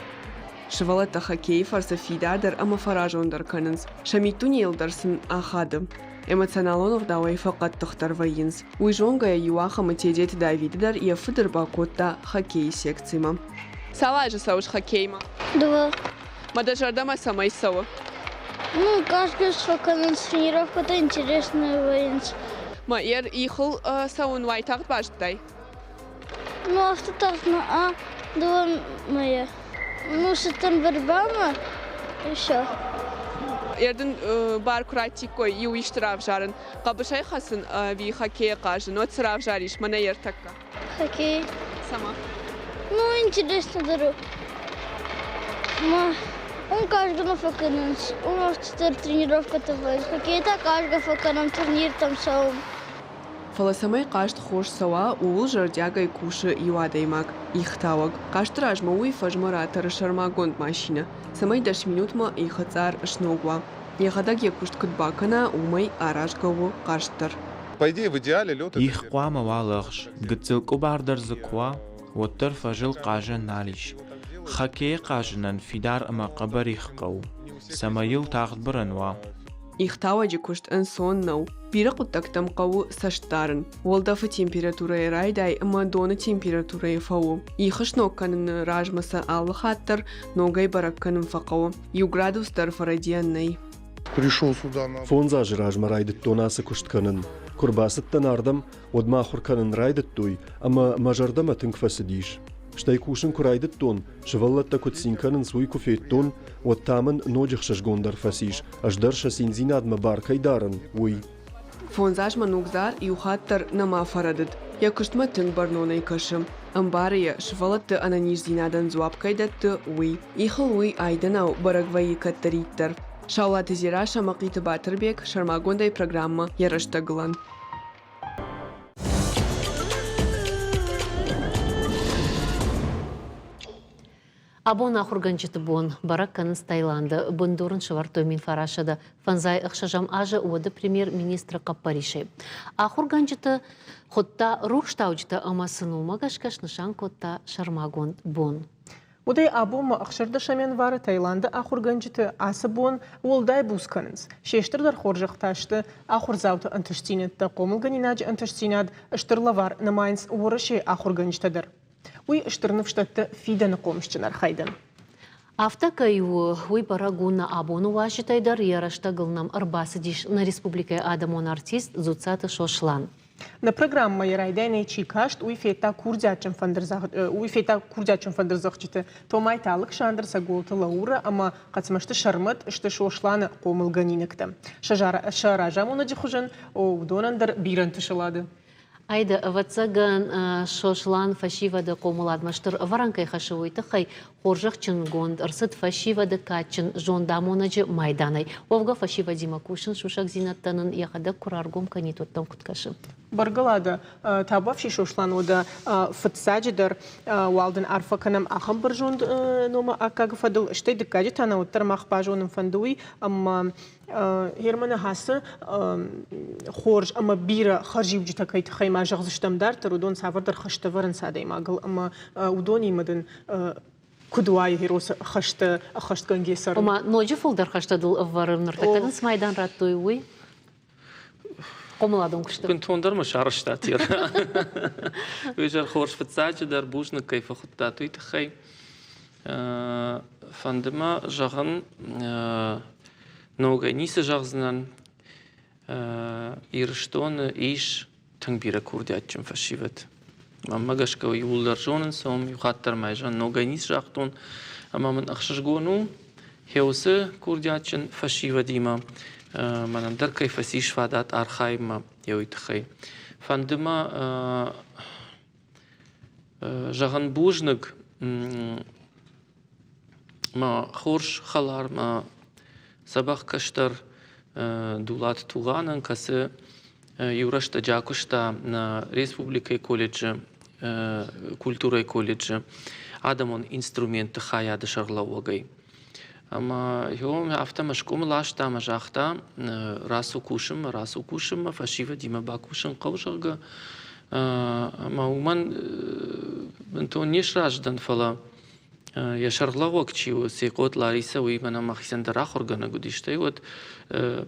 Сывӕллӕттӕ хоккейы фӕрцы фидардӕр ӕмӕ фӕразондӕр кӕнынц, сӕ миддунейыл дӕр сын ахады. Эмоционалон ӕгъдауӕй фӕхъӕддыхдӕр вӕййынц. Уый зонгӕйӕ иуахӕмы Тедеты Давиды дӕр йӕ фыд ӕрбакодта хоккейы секцимӕ. Цал азы цӕуыс хоккеймӕ? Дыууӕ. Мӕ дӕ зӕрдӕмӕ цӕмӕй цӕуы? Ну, каждый фӕкӕнынц тренировкӕтӕ интересные вӕййынц. Мӕ ихыл цӕуын уайтагъд базыдтай? Ну, афтӕ тагъд нӕ, а дыууӕ мӕйы. Ну, цыдтӕн борьбамӕ, и все. Ердын бар куы раттиккой иу исты равзарын, хъӕбысӕй хӕцын ӕви хоккейӕ хъазын, уӕд цы равзарис мӕнӕ ӕртӕккӕ? Хоккей. Сама? Ну, интересно дӕр у. Ма... Уым хъазгӕ нӕ фӕкӕнынц, уым афтӕдӕр тренировкӕтӕ вӕййынц. Хоккей та хъазгӕ фӕкӕнӕм, турниртӕм цӕуӕм. Фӕлӕ цӕмӕй хъазт хорз цӕуа, ууыл зӕрдиагӕй кусы иу адӕймаг – ихтауӕг. Хъазты размӕ уый фӕзмӕ ратӕры сӕрмагонд машинӕ, цӕмӕй 10 минутмӕ ихы цъар сног уа. Йӕхӕдӕг йӕ куыст куыд бакӕна, уымӕй аразгӕ у хъазт дӕр. Их хъуамӕ уа лӕгъз, гыццыл къуыбар дӕр дзы куы уа, уӕддӕр фӕзыл хъазӕн нал ис. Хоккейы хъазынӕн фидар ӕмӕ хъӕбӕр их хъӕуы, цӕмӕй йыл тагъд бырӕн уа. Ихтауӕджы куыст ӕнцон нӕу. Бирӕ хъуыддӕгтӕм хъӕуы цӕст дарын. Уӕлдӕфы температурӕйы райдай ӕмӕ доны температурӕйы фӕуы. Ихы сног кӕныны размӕ сӕ алы хатт дӕр ногӕй бӕрӕг кӕнын фӕхъӕуы. Иу градус дӕр фӕрӕдийӕн нӕй. Фондз азы размӕ райдыдтон ацы куыст кӕнын. Куы рбацыдтӕн ардӕм, уӕд мӕ ахуыр кӕнын райдыдтой ӕмӕ мӕ зӕрдӕмӕ тынг фӕцыдис. Стӕй кусын куы райдыдтон, сывӕллӕттӕ куыд цин кӕнынц, уый куы федтон, уӕд та мын ноджы хсызгондӕр фӕцис, ӕз дӕр сӕ циндзинадмӕ бар кӕй дарын, уый. Фондз азмӕ Ногдзар иу хатт дӕр нӕма фӕрӕдыд. Йӕ куыстмӕ тынг бӕрнонӕй кӕсы. Ӕмбары йӕ, сывӕллӕтты ӕнӕниздзинадӕн дзуапп кӕй дӕтты, уый. Ихыл уый айдӕнау бӕрӕг вӕййы кӕддӕриддӕр. Саулаты Дзерассӕ Мӕхъиты Батырбег сӕрмагондӕй программӕ йӕ рӕстӕгылӕн. Абон ахуыргӕнджыты бон бӕрӕг кӕнынц Таиланды. Бындур ын сӕвӕрдтой 1956 азы уӕды премьер-министры хъӕппӕрисӕй. Ахуыргӕнджыты хуыдта рухстауджытӕ ӕмӕ сын уымӕ гӕсгӕ снысан кодта сӕрмагонд бон. Уыдӕй абонмӕ 16 январы Таиланды ахуыргӕнджыты ацы бон уӕлдай буц кӕнынц. Се стырдӕр хорзӕхтӕ сты ахуырдзауты ӕнтыстдзинӕдтӕ, хъомылгӕнинаджы ӕнтыстдзинад, стыр лӕвар нымайынц Уӕрӕсейы ахуыргӕнджытӕ дӕр. Уый стыр ныфс дӕтты фидӕны хъомысджын архайдӕн. Афтӕ кӕй у, уый бӕрӕг у нӕ абоны уазджытӕй дӕр. Йӕ рӕстӕгыл нӕм ӕрбацыдис нӕ республикӕйы адӕмон артист Дзуццаты Сослан. Нӕ программӕйы райдайӕнӕй чи каст, уый федта курдиатджын уый федта курдиатджын фӕндырдзӕгъдджыты Томайты Алыксандр, Цӕголты Лаура ӕмӕ Хъӕцмӕзты Сӕрмӕт сты Сосланы хъомылгӕнинӕгтӕ. Сӕ разамонӕджы хуызӕн уыдонӕн дӕр бирӕ ӕнтысы лады. Айда, ӕвӕццӕгӕн, Сослан фӕсивӕды хъомыладмӕ стыр ӕвӕрӕн кӕй хӕссы, уый тыххӕй хорзӕхджынгонд ӕрцыд фӕсивӕды кадджын зондамонӕджы майданӕй. Уӕвгӕ фӕсивӕдимӕ кусын сусӕгдзинӕдтӕ нын йӕхӕдӕг куы раргом кӕнид, уӕд дӕм куыд кӕсы? Бӕргӕлады Табуафси Сослан уӕдӕ фыццаджыдӕр уал дын арфӕ кӕнӕм ахӕм бӕрзонд номы аккагы фӕдыл, стӕй дыккаджы та нӕ уӕддӕр мах базонын фӕнды уый, ӕмӕ Германы хӕсы хорз ӕмӕ бирӕ хӕрзиуджытӕ кӕй тыххӕй ма зӕгъдзыстӕм дарддӕр, уыдон цавӕрдӕр хӕстӕ вӕрынц адӕймагыл ӕмӕ уыдонимӕ дын куыд уайы Геросы хӕстӕ ӕххӕстгӕнгӕ цӕрын? Ома ноджы фылдӕр хӕстӕ дыл ӕвӕры, ныртӕккӕ дын цы майдан радтой, уый? Хъомыладон куысты. Бынтондӕр мӕ сарӕзтат. Уый зӕр хорз фыццаджыдӕр бузныг кӕй фӕхуыдтат, уый тыххӕй. Фӕнды мӕ зӕгъын, ногӕй ницы зӕгъдзынӕн. Ирыстоны ис тынг бирӕ курдиатджын фӕсивӕд. Мӕнмӕ гӕсгӕ иууылдӕр зонынц, уым иу хатт дӕр ма зӕгъын, ногӕй ницы загътон. Ӕмӕ мын ӕхсызгон у, уыцы курдиатджын фӕсивӕдимӕ мӕнӕн дӕр кӕй фӕцис фадат архайынмӕ йӕ уый тыххӕй. Фӕнды мӕ Зӕгъын бузныг мӕ хорз хӕлар, мӕ дзӕбӕх кӕстӕр Дулаты Тугъанӕн, кӕцы иу рӕстӕджы акуыста нӕ республикӕйы колледжы, культурӕйы колледжы адӕмон инструментты хайады сӕргълӕууӕгӕй. Ӕмӕ афтӕ Мӕскуымӕ ласта ӕмӕ загъта, рацу кусынмӕ, рацу кусынмӕ, фӕсивӕдимӕ бакусын хъӕуы, зӕгъгӕ. Ӕмӕ уымӕн бынтон не сразы дӕн, фӕлӕ йӕ сӕргълӕууӕг чи у, Секъот Ларисӕ, уый мӕнӕ мӕхицӕн дӕр ахуыргӕнӕг уыди, стӕй уӕд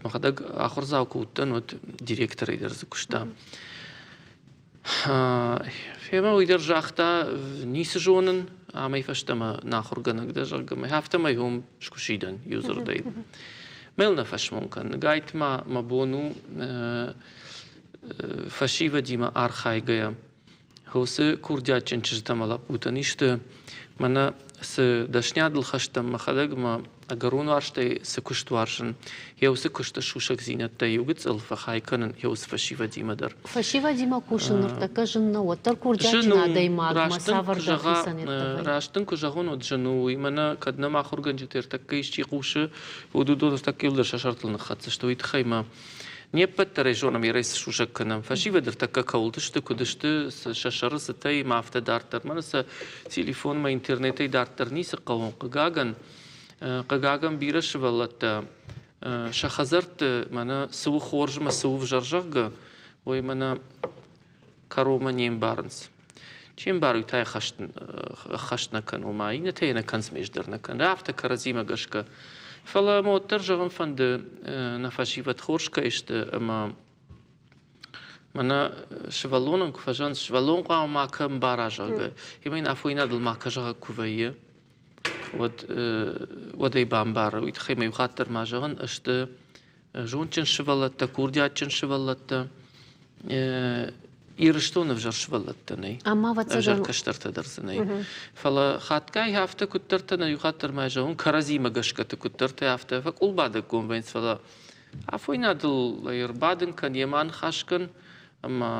мӕхӕдӕг ахуырдзау куы уыдтӕн, уӕд директорӕй дӕр дзы куыста. Фемӕ уый дӕр загъта, ницы зонын, амӕй фӕстӕмӕ нӕ ахуыргӕнӕг дӕ, зӕгъгӕ, мӕ афтӕмӕй уым скуысидӕн иу дзырдӕй. Мӕл нӕ фӕсмон кӕн. Гайтма мӕ бон у фӕсивӕдимӕ архайгӕйӕ, уыцы курдиатджын чызджытӕ ӕмӕ лӕппутӕн исты мӕнӕ цы дӕсниадыл хӕст дӕн мӕхӕдӕг мӕ Ӕгӕрон уарзтӕй цы куыст уарзын, йӕ уыцы куысты сусӕгдзинӕдтӕ иу гыццыл фӕхай кӕнын йӕ уыцы фӕсивӕдимӕ дӕр. Фӕсивӕдимӕ кусын ныртӕккӕ зын нӕу, уӕддӕр курдиатджын адӕймагмӕ цавӕрдӕр хицӕнӕдтӕ вӕййы. Раст дын куы зӕгъон, уӕд зын у. Уый мӕнӕ кӕд нӕм ахуыргӕнджыты ӕртӕккӕ исчи хъусы, уӕд уыдон ӕртӕккӕ иуылдӕр сӕ сӕртыл ныххӕцдзысты. Уый тыххӕй ма не ппӕт дӕр ӕй зонӕм, ерӕй цы сусӕг кӕнӕм. Фӕсивӕд ӕртӕккӕ кӕуылты сты, куыд сты, сӕ сӕры цытӕй ма афтӕ дарддӕр. Мӕнӕ сӕ телефонмӕ, интернетӕй дарддӕр ницы хъӕуы, хъыгагӕн. Хъыгагӕн, бирӕ сывӕллӕттӕ сӕ хӕдзӕртты мӕнӕ цы у хорз ӕмӕ цы у ӕвзӕр, зӕгъгӕ, уый мӕнӕ кӕронмӕ не мбарынц. Чи ӕмбары, уый та ӕххӕст нӕ кӕны, ома иннӕтӕ йӕ нӕ кӕнынц дӕр нӕ кӕны, афтӕ кӕрӕдзимӕ гӕсгӕ. Фӕлӕ мӕ уӕддӕр зӕгъын фӕнды, нӕ фӕсивӕд хорз кӕй сты ӕмӕ мӕнӕ сывӕллонӕн куы фӕзӕгъынц, сывӕллон хъуамӕ макӕ ӕмбара, зӕгъгӕ, ӕмӕ йын афойнадыл макӕ зӕгъӕг куы вӕййы, уӕд, уӕд ӕй бамбары. Уый тыххӕй ма иу хатт дӕр ма зӕгъын, сты зондджын сывӕллӕттӕ, курдиатджын сывӕллӕттӕ. Ирыстоны ӕвзӕр сывӕллӕттӕ нӕй. Ӕмӕ ӕвзӕр кӕстӕртӕ дӕр дзы нӕй. Фӕлӕ хатгай афтӕ куыддӕртӕ нӕ иу хатт дӕр ма зӕгъон, кӕрӕдзимӕ гӕсгӕты куыддӕртӕ афтӕ фӕкъулбадӕггом вӕййынц, фӕлӕ афойнадыл ӕй ӕрбадын кӕн, йемӕ аныхас кӕн, ӕмӕ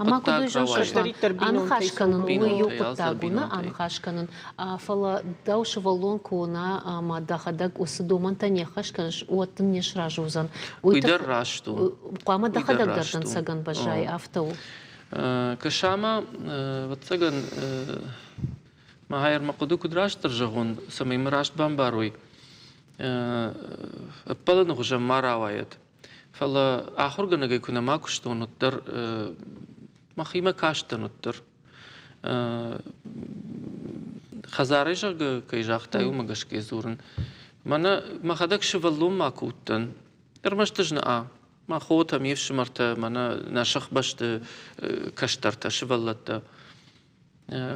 Ӕмӕ куыд уый зӕгъыс, аныхас кӕнын уый иу хъуыддаг у, нӕ аныхас кӕнын, фӕлӕ дӕу сывӕллон куы уына ӕмӕ дӕхӕдӕг уыцы домӕнтӕ не ххӕст кӕныс, уӕд дын не сразы уыдзӕн. Уый дӕр раст у. Хъуамӕ дӕхӕдӕг дӕр дӕнцӕгӕн баззай, афтӕ у. Кӕсама, ӕвӕццӕгӕн, мӕ мӕ хъуыды куыд растдӕр зӕгъон, цӕмӕй мӕ раст бамбарой, ӕппӕлыны хуызӕн ма рауайӕд. Фӕлӕ ахуыргӕнӕгӕй куы нӕма куыстон, уӕддӕр мӕхимӕ кастӕн уӕддӕр. Хӕдзарӕй, зӕгъгӕ, кӕй загътай, уымӕ гӕсгӕ дзурын. Мӕнӕ мӕхӕдӕг сывӕллон ма куы уыдтӕн, ӕрмӕст ӕз нӕ, мӕ хотӕ, ме фсымӕртӕ, мӕнӕ нӕ сыхбӕсты кӕстӕртӕ, сывӕллӕттӕ.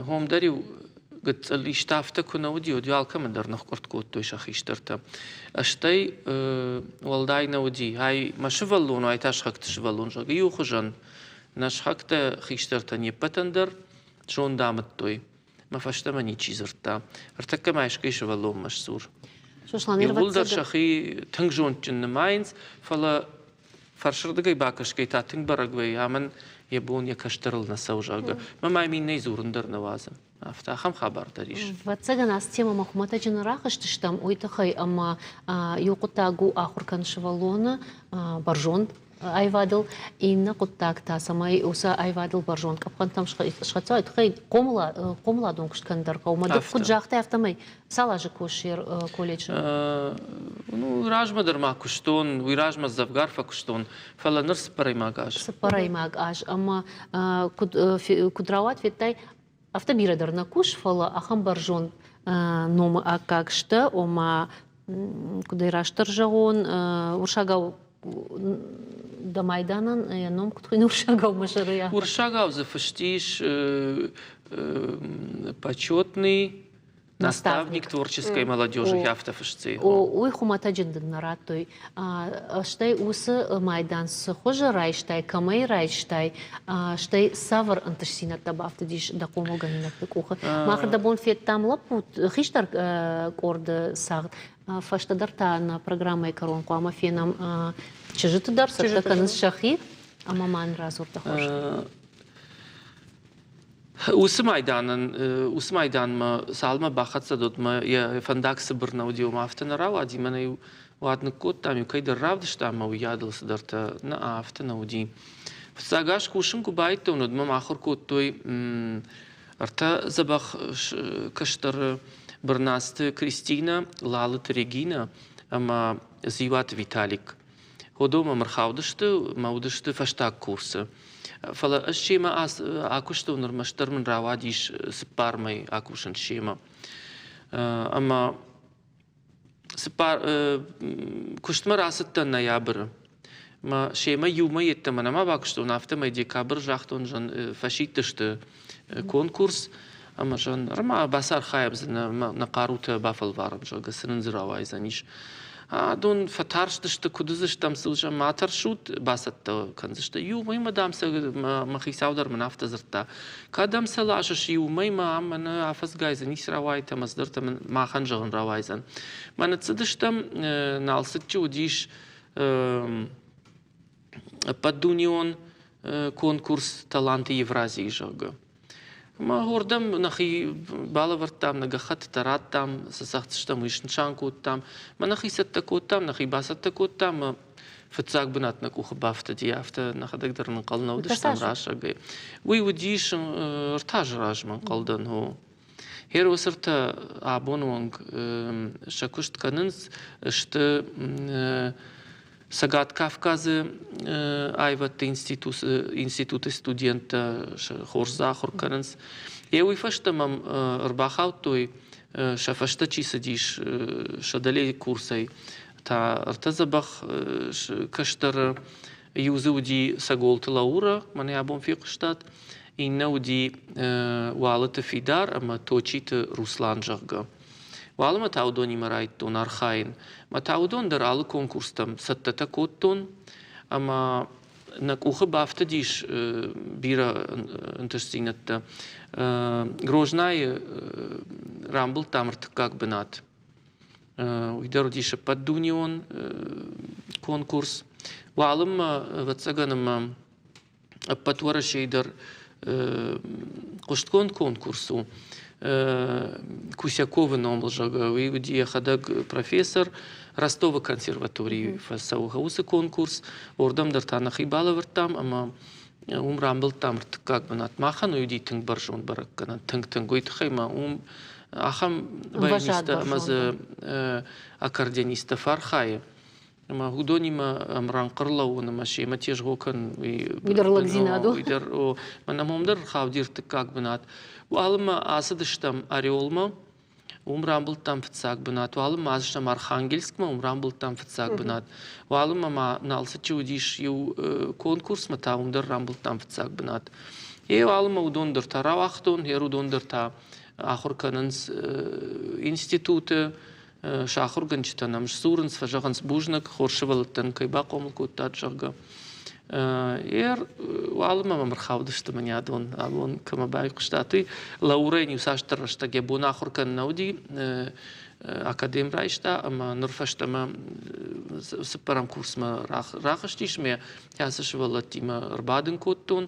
Уым дӕр-иу гыццыл исты афтӕ куы нӕ уыди, уӕд-иу алкӕмӕн дӕр ныхкъуырд кодтой сӕ хистӕртӕ. Стӕй уӕлдай нӕ уыди, ай мӕ сывӕллон у, ай та сыхӕгты сывӕллон, зӕгъгӕ, иухуызӕн. Нӕ сыхӕгтӕ хистӕртӕ не ппӕтӕн дӕр зонд амыдтой. Мӕ фӕстӕмӕ ничи дзырдта. Ӕртӕккӕ ма искӕй сывӕллонмӕ сдзур. Сослан, Иууылдӕр сӕхи тынг зондджын нымайынц, фӕлӕ фӕрсырдыгӕй бакӕсгӕй та тынг бӕрӕг вӕййы, амӕн йӕ бон йӕ кӕстӕрыл нӕ цӕуы, зӕгъгӕ. Мӕ ма иннӕй дзурын дӕр нӕ уадзы. Афтӕ ахӕм хабар дӕр ис. Ӕвӕццӕгӕн, ацы темӕмӕ хуымӕтӕджы нӕ рахызтыстӕм, уый тыххӕй ӕмӕ иу хъуыддаг у ахуыр кӕнын сывӕллоны бӕрзонд аивадыл, иннӕ хъуыддаг та, цӕмӕй уыцы аивадыл бӕрзонд къӕпхӕнтӕм схӕццӕ уай, тыххӕй хъомыладон куыст кӕнын дӕр хъӕуы. Мӕ ды куыд загътай, афтӕмӕй Цал азы кусыс колледжы? Ну, размӕ дӕр ма куыстон, уый размӕ дзӕвгар фӕкуыстон, фӕлӕ ныр цыппӕрӕймаг аз. Цыппӕрӕймаг аз ӕмӕ куыд, куыд рауад, федтай, афтӕ бирӕ дӕр нӕ кус, фӕлӕ ахӕм бӕрзонд номы аккаг сты, ома, куыд ӕй растдӕр зӕгъон, уырыссагау дӕ майданӕн йӕ ном куыд хуыйны уырыссагау мӕ сӕры? Уырыссагау дзы фыст ис почетный наставник творческой молодежи афтӕ фысти. Уый хуымӕтӕджы дын нӕ радтой. Стӕй уыцы майдан цы хуызы райстай, кӕмӕй райстай, стӕй цавӕр ӕнтыстдзинӕдтӕ бафтыдис дӕ хъомылгӕнинӕгты къухы? Мах дӕ бон федтам лӕппу хистӕр къорды цагъд. Фӕстӕдӕр та нӕ программӕйы кӕрон хъуамӕ фенӕм чызджыты дӕр, цӕттӕ кӕнынц сӕхи ӕмӕ ма нын радзур дӕ хорз. Уыцы майданӕн, уыцы майданмӕ цалынмӕ бахӕццӕ уӕдмӕ йӕ фӕндаг цыбыр нӕ уыди, ома афтӕ нӕ рауади, мӕнӕ-иу уӕд ныккодтам, иу кӕйдӕр равдыстам ӕмӕ уыйадыл цыдӕртӕ нӕ, афтӕ нӕ уыди. Фыццаг аз кусын куы байдыдтон, уӕд мӕм ахуыр кодтой ӕртӕ дзӕбӕх кӕстӕры Бырнацты Кристинӕ, Лалыты Регинӕ ӕмӕ Дзиуаты Виталик. Уыдон мӕм ӕрхаудысты мӕ уыдысты фӕстаг курсы. Фӕлӕ ӕз семӕ акуыстон, ӕрмӕстдӕр мын рауадис цыппар мӕй акусын семӕ. Ӕмӕ цыппар куыстмӕ рацыдтӕн ноябры. Мӕ семӕ иумӕ йеддӕмӕ нӕма бакуыстон, афтӕмӕй декабры загътон, фӕсидтысты конкурс ӕмӕ зӕгъын, ма бацархайӕм дзы нӕ хъарутӕ бафӕлварӕм, зӕгъгӕ, цы нын дзы рауайдзӕнис. Адон фӕтарстысты, куыд уыдзыстӕм, цы уыдзыстӕм, ма тӕрсут, бацӕттӕ кӕндзысты. Иу мӕймӕ, дам, сӕ мӕ хицау дӕр мын афтӕ дзырдта. Кӕдӕм сӕ ласыс иу мӕймӕ, ам мӕнӕ афӕдзгай дзы ницы рауайд ӕмӕ цыдӕртӕ мын махӕн зӕгъын рауайдзӕн. Мӕ ныццыдыстӕм, Налцыччы уыдис ӕппӕтдунеон конкурс «Таланты Евразии», зӕгъгӕ. Ӕмӕ уырдӕм нӕхи балӕвӕрдтам, нӕ гӕххӕттытӕ радтам, цы цӕгъддзыстӕм, уый снысан кодтам. Мӕ нӕхи цӕттӕ кодтам, нӕхи бацӕттӕ кодтам, ӕмӕ фыццаг бынат нӕ къухы бафтыди, афтӕ нӕхӕдӕг дӕр ӕнхъӕл нӕ уыдыстӕм расагӕй. Уый уыдис ӕртӕ азы размӕ, ӕнхъӕлдӕн, о. Херосыртӕ абоны онг сӕ куыст кӕнынц, сты Цӕгат Кавказы аивӕдты институты студенттӕ хорз дзы ахуыр кӕнынц. Йе уый фӕстӕ мӕм ӕрбахаудтой, сӕ фӕстӕ чи цыдис сӕ дӕлейы курсӕй, та ӕртӕ дзӕбӕх кӕстӕры. Иу дзы уыди Цӕголты Лаура, мӕнӕ абон фехъуыстат. Иннӕ уыди Уалыты Фидар ӕмӕ Точиты Руслан, зӕгъгӕ. Уалынмӕ та уыдонимӕ райдыдтон архайын. Мӕ та уыдон дӕр алы конкурстӕм цӕттӕтӕ кодтон ӕмӕ нӕ къухы бафтыдис бирӕ ӕнтыстдзинӕдтӕ. Грознайы рамбылдтам ӕртыккаг бынат. Уый дӕр уыдис ӕппӕтдунеон конкурс. Уалынмӕ, ӕвӕццӕгӕн, ӕмӕ ӕппӕт Уӕрӕсейы дӕр хъуыстгонд конкурс у. Кусяковы номыл, зӕгъгӕ, уый уыди йӕхӕдӕг профессор Ростовы консерваторийы фӕцӕугӕ уыцы конкурс. Уырдӕм дӕр та нӕхи балӕвӕрдтам ӕмӕ уым рамбылдтам ӕртыккаг бынат. Махӕн уый уыди тынг бӕрзонд бӕрӕггӕнӕн, тынг-тынг. Уый тыххӕй ма уым ахӕм баянисттӕ ӕмӕ дзы аккордеонисттӕ фӕархайы. Ӕмӕ уыдонимӕ ӕмрӕнхъ ӕрлӕууын ӕмӕ семӕ тезгъо кӕнын, уый Уый дӕр лӕгдзинад у. Уый дӕр, о. Мӕнӕ уым дӕр ӕрхауди ӕртыккаг бынат. Уалынмӕ ацыдыстӕм Орелмӕ, уым рамбылдтам фыццаг бынат. Уалынмӕ ацыдыстӕм Архангельскмӕ, уым рамбылдтам фыццаг бынат. Уалынмӕ ма Налцыччы уыдис иу конкурсмӕ та, уым дӕр рамбылдтам фыццаг бынат. Е уалынмӕ уыдон дӕр та рауагътон, ер уыдон дӕр та ахуыр кӕнынц институты, Сӕ ахуыргӕнджытӕ нӕм сдзурынц, фӕзӕгъынц бузныг, хорз сывӕллӕттӕн кӕй бахъомыл кодтат, зӕгъгӕ. Ер уалынмӕ мӕм ӕрхаудысты мӕнӕ адон, абон кӕмӕ байхъуыстат, уый. Лаурӕйӕн иуцасдӕр рӕстӕг йӕ бон ахуыр кӕнын нӕ уыди, академ райста ӕмӕ ныр фӕстӕмӕ цыппӕрӕм курсмӕ рахызтис ӕмӕ ацы сывӕллӕттимӕ ӕрбадын кодтон.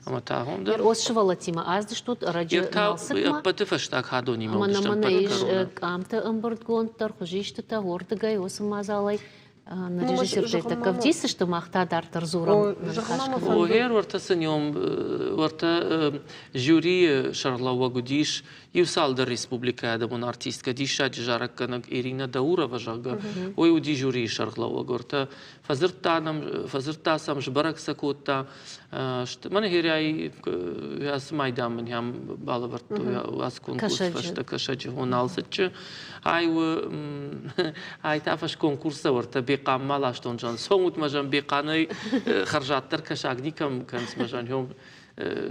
Ӕмӕ та уым дӕр. Ос сывӕллӕттимӕ аздыстут ӕрӕджы Налцыкмӕ. Ӕппӕты фӕстаг хӕдонимӕ Ӕмӕ нӕ мӕнӕ ис къамты ӕмбырдгонд дӕр, хуызистытӕ, уырдыгӕй, уыцы мадзалӕй. Нӕ режиссертӕ тӕккӕ ӕвдисдзысты, мах та дарддӕр дзурӕм. О, гъер уӕртӕ сын уӕртӕ жюрийы сӕргълӕууӕг уыдис иу цалдӕр республикӕйы адӕмон артисткӕ, диссаджы зарӕггӕнӕг Ирина Даурова, зӕгъгӕ, уый уыди жюрийы сӕргълӕууӕг. Уӕртӕ фӕдзырдта нӕм, фӕдзырдта сӕм, сбӕрӕг сӕ кодта. Мӕн херӕй ацы майдан мын ӕм балӕвӕрдтой ацы конкурсы фӕстӕ Кӕсӕджы Налцыччы. Ай у ай та фӕсконкурсы уӕртӕ Бехъанмӕ ластон зӕн. Цомут мӕ зӕн Бехъанӕй хӕрзаддӕр кӕсаг никӕм кӕнц мӕ зӕн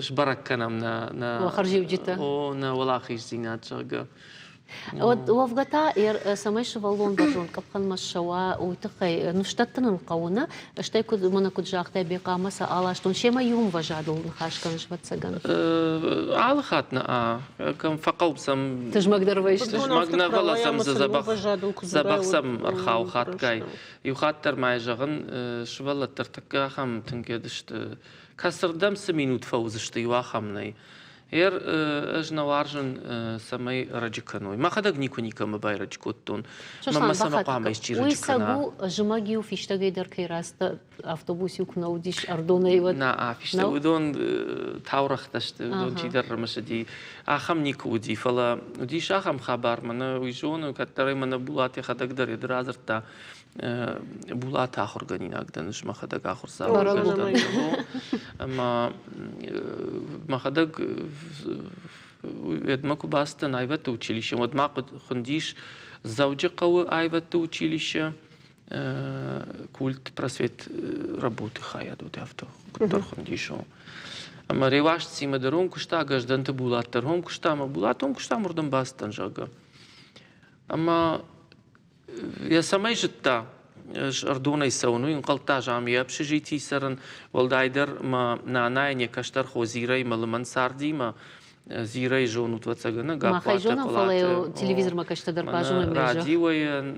сбӕрӕг кӕнӕм нӕ нӕ хӕрзиуджытӕ. О, нӕ уӕлахиздзинад, зӕгъгӕ. Уӕвгӕ та, цӕмӕй сывӕллон бӕрзонд къӕпхӕнмӕ ссӕуа, уый тыххӕй ныфсдӕттын ын хъӕуы, нӕ? Стӕй куыд, мӕнӕ куыд загътай, Бехъамӕ сӕ аластон, семӕ иу ӕмвӕзадыл ныхас кӕныс, ӕвӕццӕгӕн. Алы хатт нӕ, кӕм фӕхъӕуы сӕм. Тызмӕгдӕр вӕййыс. Тызмӕг нӕ, фӕлӕ сӕм дзы дзӕбӕх сӕм ӕрхауы хатгай. Иу хатт дӕр ма зӕгъын, сывӕллӕттӕ ӕртӕккӕ ахӕм тынг сты. Кӕцырдӕм цы минут фӕуыдзысты, иу ахӕм нӕй. Ер ӕз нӕ уарзын, цӕмӕй ӕрӕджы кӕной. Мӕхӕдӕг никуы никӕмӕ байрӕджы кодтон. Мӕ цӕмӕ хъуамӕ исчи рӕджы кӕна? Уый цӕг у, зымӕг-иу фистӕгӕй дӕр кӕй рацыдтӕ, автобус-иу куы нӕ уыдис Ӕрдонӕй, уӕд? Нӕ, фистӕг уыдон таурӕгътӕ сты, уыдон чидӕр рымысыди. Ахӕм никуы уыди, фӕлӕ уыдис ахӕм хабар, мӕнӕ уый зоны, кӕддӕр ӕй мӕнӕ Булат йӕхӕдӕг дӕр йӕ радзырдта. Булаты ахуыргӕнинаг дӕн ӕз мӕхӕдӕг ахуырдзау дӕн. Ӕмӕ мӕхӕдӕг уӕдмӕ куы бацыдтӕн аивӕдты училище, уӕд ма хуындис Дзӕуджыхъӕуы аивӕдты училище культ просвет работы хайад уыд афтӕ куыддӕр хуындис. Ӕмӕ Реуазты дӕр уым куыста, Гӕздӕнты Булат дӕр уым куыста, ӕмӕ Булат уым куыста, уырдӕм бацыдтӕн, зӕгъгӕ. Ӕмӕ Йӕ цӕмӕй зыдта, ӕз ӕрдонӕй цӕуын, уый ӕнхъӕлдта ам йӕ общежитийы цӕрын, уӕлдайдӕр мӕ нанайӕн йӕ кӕстӕр хо Зирӕйы мӕ лымӕн цардимӕ. Зирӕйы зонут, ӕвӕццӕгӕн, Махӕй зонӕм, фӕлӕ телевизормӕ кӕстӕ дӕр базонӕм. Радиойӕн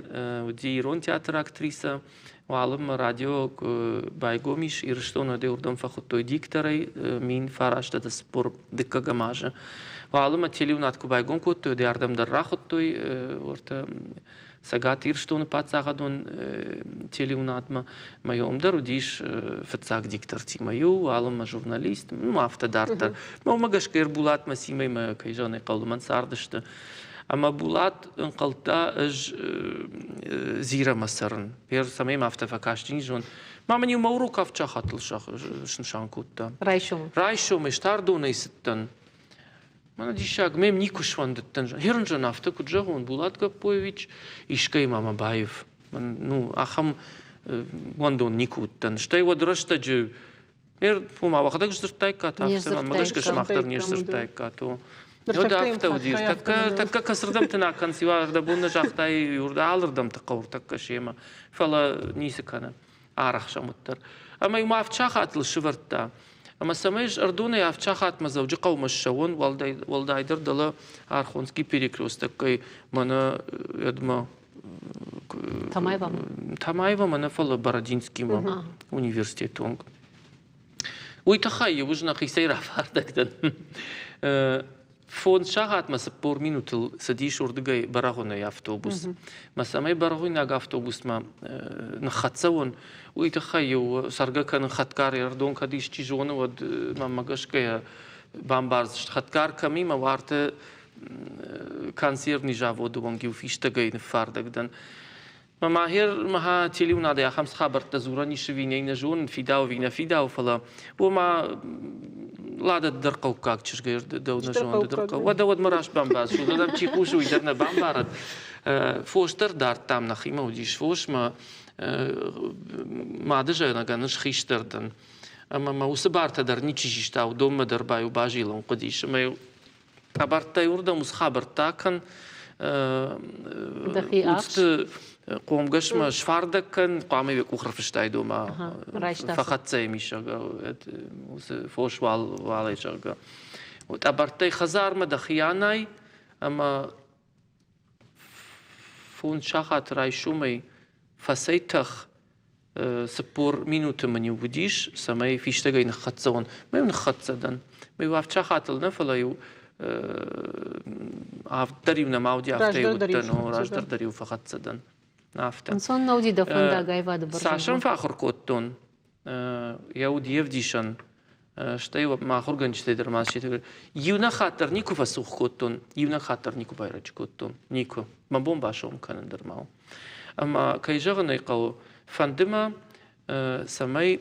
уыди ирон театры актрисӕ. Уалынмӕ радио байгом ис Ирыстоны, уырдӕм фӕхуыдтой дикторӕй 1942 азы. Уалынмӕ телеуынад куы байгом кодтой, уӕд ардӕм дӕр рахуыдтой уӕртӕ Цӕгат Ирыстоны паддзахадон телеуынадмӕ. Мӕ уым дӕр уыдис фыццаг диктортимӕ иу, уалынмӕ журналист, ну афтӕ дарддӕр. Мӕ уымӕ гӕсгӕ Ербулатмӕ Симӕимӕ, кӕй зӕгъын ӕй хъӕуы, лымӕн цардысты. Ӕмӕ Булат ӕнхъӕлдта, ӕз Зирӕмӕ цӕрын. Цӕмӕй мӕ афтӕ фӕкасти, зон. Ма мын-иу мӕ урок авд сахатыл снысан кодта. Райсом? Райсомӕй Стардонӕй цыдтӕн. Мӕнӕ диссаг, мӕм никуы суӕндыдтӕн. Хернжан афтӕ куыд зӕгъон, Булат Гаппоевич, искӕимӕ мӕ баив. Ну, ахӕм уӕндон никуы уыдтӕн. Стӕй уӕд рӕстӕджы Ома, уӕхӕдӕг сдзырдтаиккат афтӕ, мӕнмӕ гӕсгӕ сымах дӕр не сдзырдтаиккат. Уӕд афтӕ уыди. Тӕккӕ кӕцырдӕмты нӕ кӕнц, иу ӕрдӕбон нӕ загътай, алырдӕмты хъӕуы тӕккӕ семӕ. Фӕлӕ ницы кӕны. Арӕхсӕм уӕддӕр. Ӕмӕ-иу авд сахатыл сывӕрдта. Ӕмӕ цӕмӕй ӕз Ӕрдонӕй авд сахатмӕ Дзӕуджыхъӕумӕ ссӕуон, уӕлдайдӕр дӕлӕ Архонский перекрестоккӕй мӕнӕ ӕдмӕ Тамаева? Тамаева мӕ нӕ, фӕлӕ Бородинскиймӕ университеты онг. Уый тыххӕй иу ӕз нӕхицӕй рафардӕг дӕн. Фондз сахатмӕ 40 минутыл цыдис уырдыгӕй Бӕрӕгъуынӕй автобус. Мӕ цӕмӕй бӕрӕгъуыйнаг автобусмӕ ныххӕццӕ уон, уый тыххӕй-иу цӕргӕ кӕнын хӕтгар ӕрдон кӕд исчи зоны, уӕд мӕнмӕ гӕсгӕ бамбардзысты. Хӕтгар кӕм и, мӕ уарты консервный заводы онг-иу фистӕгӕй ныффардӕг дӕн. Мӕ махер мӕ телеуынадӕй ахӕм хабӕрттӕ дзурӕн ис ӕви нӕ, нӕ зонын, фидауы ӕви нӕ фидауы, фӕлӕ уома Ладӕ дӕр хъӕуккаг чызгӕй дӕу нӕ зоны, дӕр хъӕу. Уӕдӕ уӕдмӕ раст бамбарыс, уыдон чи хъусы, уый дӕр нӕ бамбарӕд. Фос дӕр дардтам, нӕхимӕ уыдис фос, мӕ мады зӕнӕгӕн ӕз хистӕр дӕн. Ӕмӕ мӕ уыцы бартӕ дӕр ничи систа, уыдонмӕ дӕр баиу базилын хъуыдис. Ӕмӕ Хабӕрттӕй уырдӕм уыцы хабӕрттӕ акӕн, уыцы хъомгӕсмӕ сфардӕг кӕн, хъуамӕ йӕ къух ӕрфыстаид, ома фӕхӕццӕ йӕм ис, уыцы фос уалӕй, зӕгъгӕ. Тъӕбӕрттӕй хӕдзармӕ дӕхи анай ӕмӕ фондз сахаты райсомӕй фӕцӕйтӕх 40 минуты мын-иу уыдис, цӕмӕй фистӕгӕй ныххӕццӕ уон. Мӕ-иу ныххӕццӕ дӕн. Мӕ-иу авд сахатыл нӕ, фӕлӕ-иу авд дӕр-иу нӕма уыди, афтӕ-иу уыдтӕн, раздӕр дӕр-иу фӕхӕццӕ дӕн. Афтӕ. Ӕнцон нӕ уыди дӕ фӕндаг аивады бӕрзондмӕ? Цас ӕм фӕахуыр кодтон, йӕ уд йе вдисӕн, стӕй мӕ ахуыргӕнджытӕй дӕр ма иунӕг хатт дӕр никуы фӕцух кодтон, иунӕг хатт дӕр никуы байрӕджы кодтон, никуы. Мӕ бон басом кӕнын дӕр ма у. Ӕмӕ, кӕй зӕгъын ӕй хъӕуы, фӕнды мӕ, цӕмӕй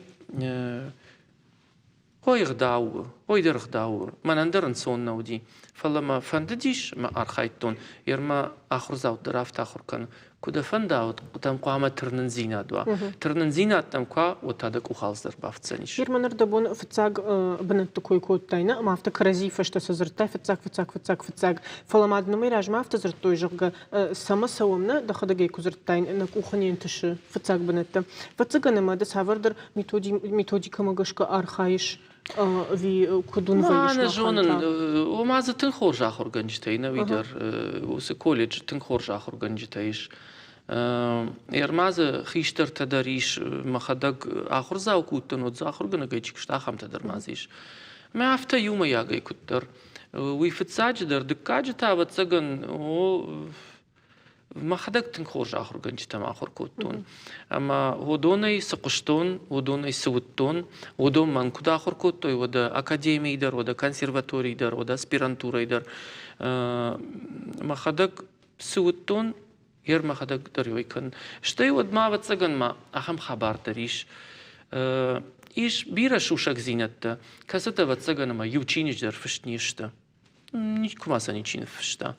ой ӕгъдау у, ой дӕр ӕгъдау у. Мӕнӕн дӕр ӕнцон нӕ уыди, фӕлӕ мӕ фӕндыдис, мӕ архайдтон, ӕрмӕ ахуырдзау дӕр афтӕ ахуыр кӕны. Куы дӕ фӕнда, уӕд дӕм хъуамӕ тырнындзинад уа. Тырнындзинад дӕм куы уа, уӕд та дӕ къух алцыдӕр бафтдзӕнис. Герман, ныр дӕ бон фыццаг бынӕтты кой кодтай, нӕ? Ӕмӕ афтӕ кӕрӕдзийы фӕстӕ цы дзырдтай, фыццаг, фыццаг, фыццаг, фыццаг. Фӕлӕ ма дын уымӕй размӕ афтӕ дзырдтой, зӕгъгӕ, цӕмӕ цӕуӕм, нӕ дӕхӕдӕг ӕй куы дзырдтай, нӕ къухы не нтысы фыццаг бынӕттӕ. Фыццагӕн ӕмӕ ды цавӕрдӕр методикӕмӕ гӕсгӕ архайыс ӕви куыд уын вӕййыс Нӕ зонын, ома дзы тынг хорз ахуыргӕнджытӕ и, нӕуи дӕр уыцы колледжы тынг хорз ахуыргӕнджытӕ ис. Ӕрмадзы хистӕртӕ дӕр ис, мӕхӕдӕг ахуырдзау куы уыдтӕн, уӕд дзы ахуыргӕнӕгӕй чи куыста, ахӕмтӕ дӕр ма дзы ис. Ӕмӕ афтӕ иумӕйагӕй куыддӕр. Уый фыццаджыдӕр, дыккаджы та, ӕвӕццӕгӕн, о, мӕхӕдӕг тынг хорз ахуыргӕнджытӕм ахуыр кодтон. Ӕмӕ уыдонӕй цы хъуыстон, уыдонӕй цы уыдтон, уыдон мӕн куыд ахуыр кодтой, уӕдӕ академийы дӕр, уӕдӕ консерваторийы дӕр, уӕдӕ аспирантурӕйы дӕр. Мӕхӕдӕг цы уыдтон, йе мӕхӕдӕг дӕр уый кӕнын. Стӕй уӕд ма, ӕвӕццӕгӕн ма ахӕм хабар дӕр ис. Ис бирӕ сусӕгдзинӕдтӕ, кӕцытӕ, ӕвӕццӕгӕн, ӕмӕ иу чиныджы дӕр фыст не сты. Никуы ма сӕ ничи ныффыста.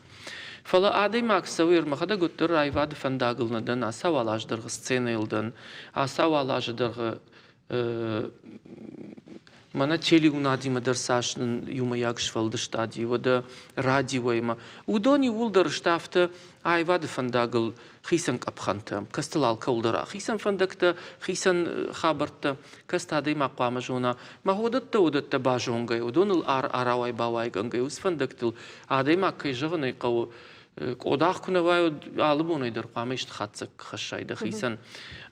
Фӕлӕ адӕймаг цӕуы, мӕхӕдӕг уӕддӕр аивады фӕндагыл нӕ дӕн, ацауал азы дӕргъы сценӕйыл дӕн, ацауал азы дӕргъы. Мӕнӕ телеуынадимӕ дӕр цас нын иумӕйаг сфӕлдыстад и, уӕдӕ радиоимӕ. Уыдон иууылдӕр сты афтӕ аивады фӕндагыл хицӕн къӕпхӕнтӕ, кӕцытыл алкӕуыл дӕр хицӕн фӕндӕгтӕ, хицӕн хабӕрттӕ, кӕцыты адӕймаг хъуамӕ зона. Мӕ уыдӕттӕ базонгӕ, уыдоныл арауай-бауайгӕнгӕ, уыцы фӕндӕгтыл адӕймаг, кӕй зӕгъын ӕй хъӕуы, къодах куы нӕ уай, уӕд алы бонӕй дӕр хъуамӕ исты хатдзӕг хӕссай дӕхицӕн.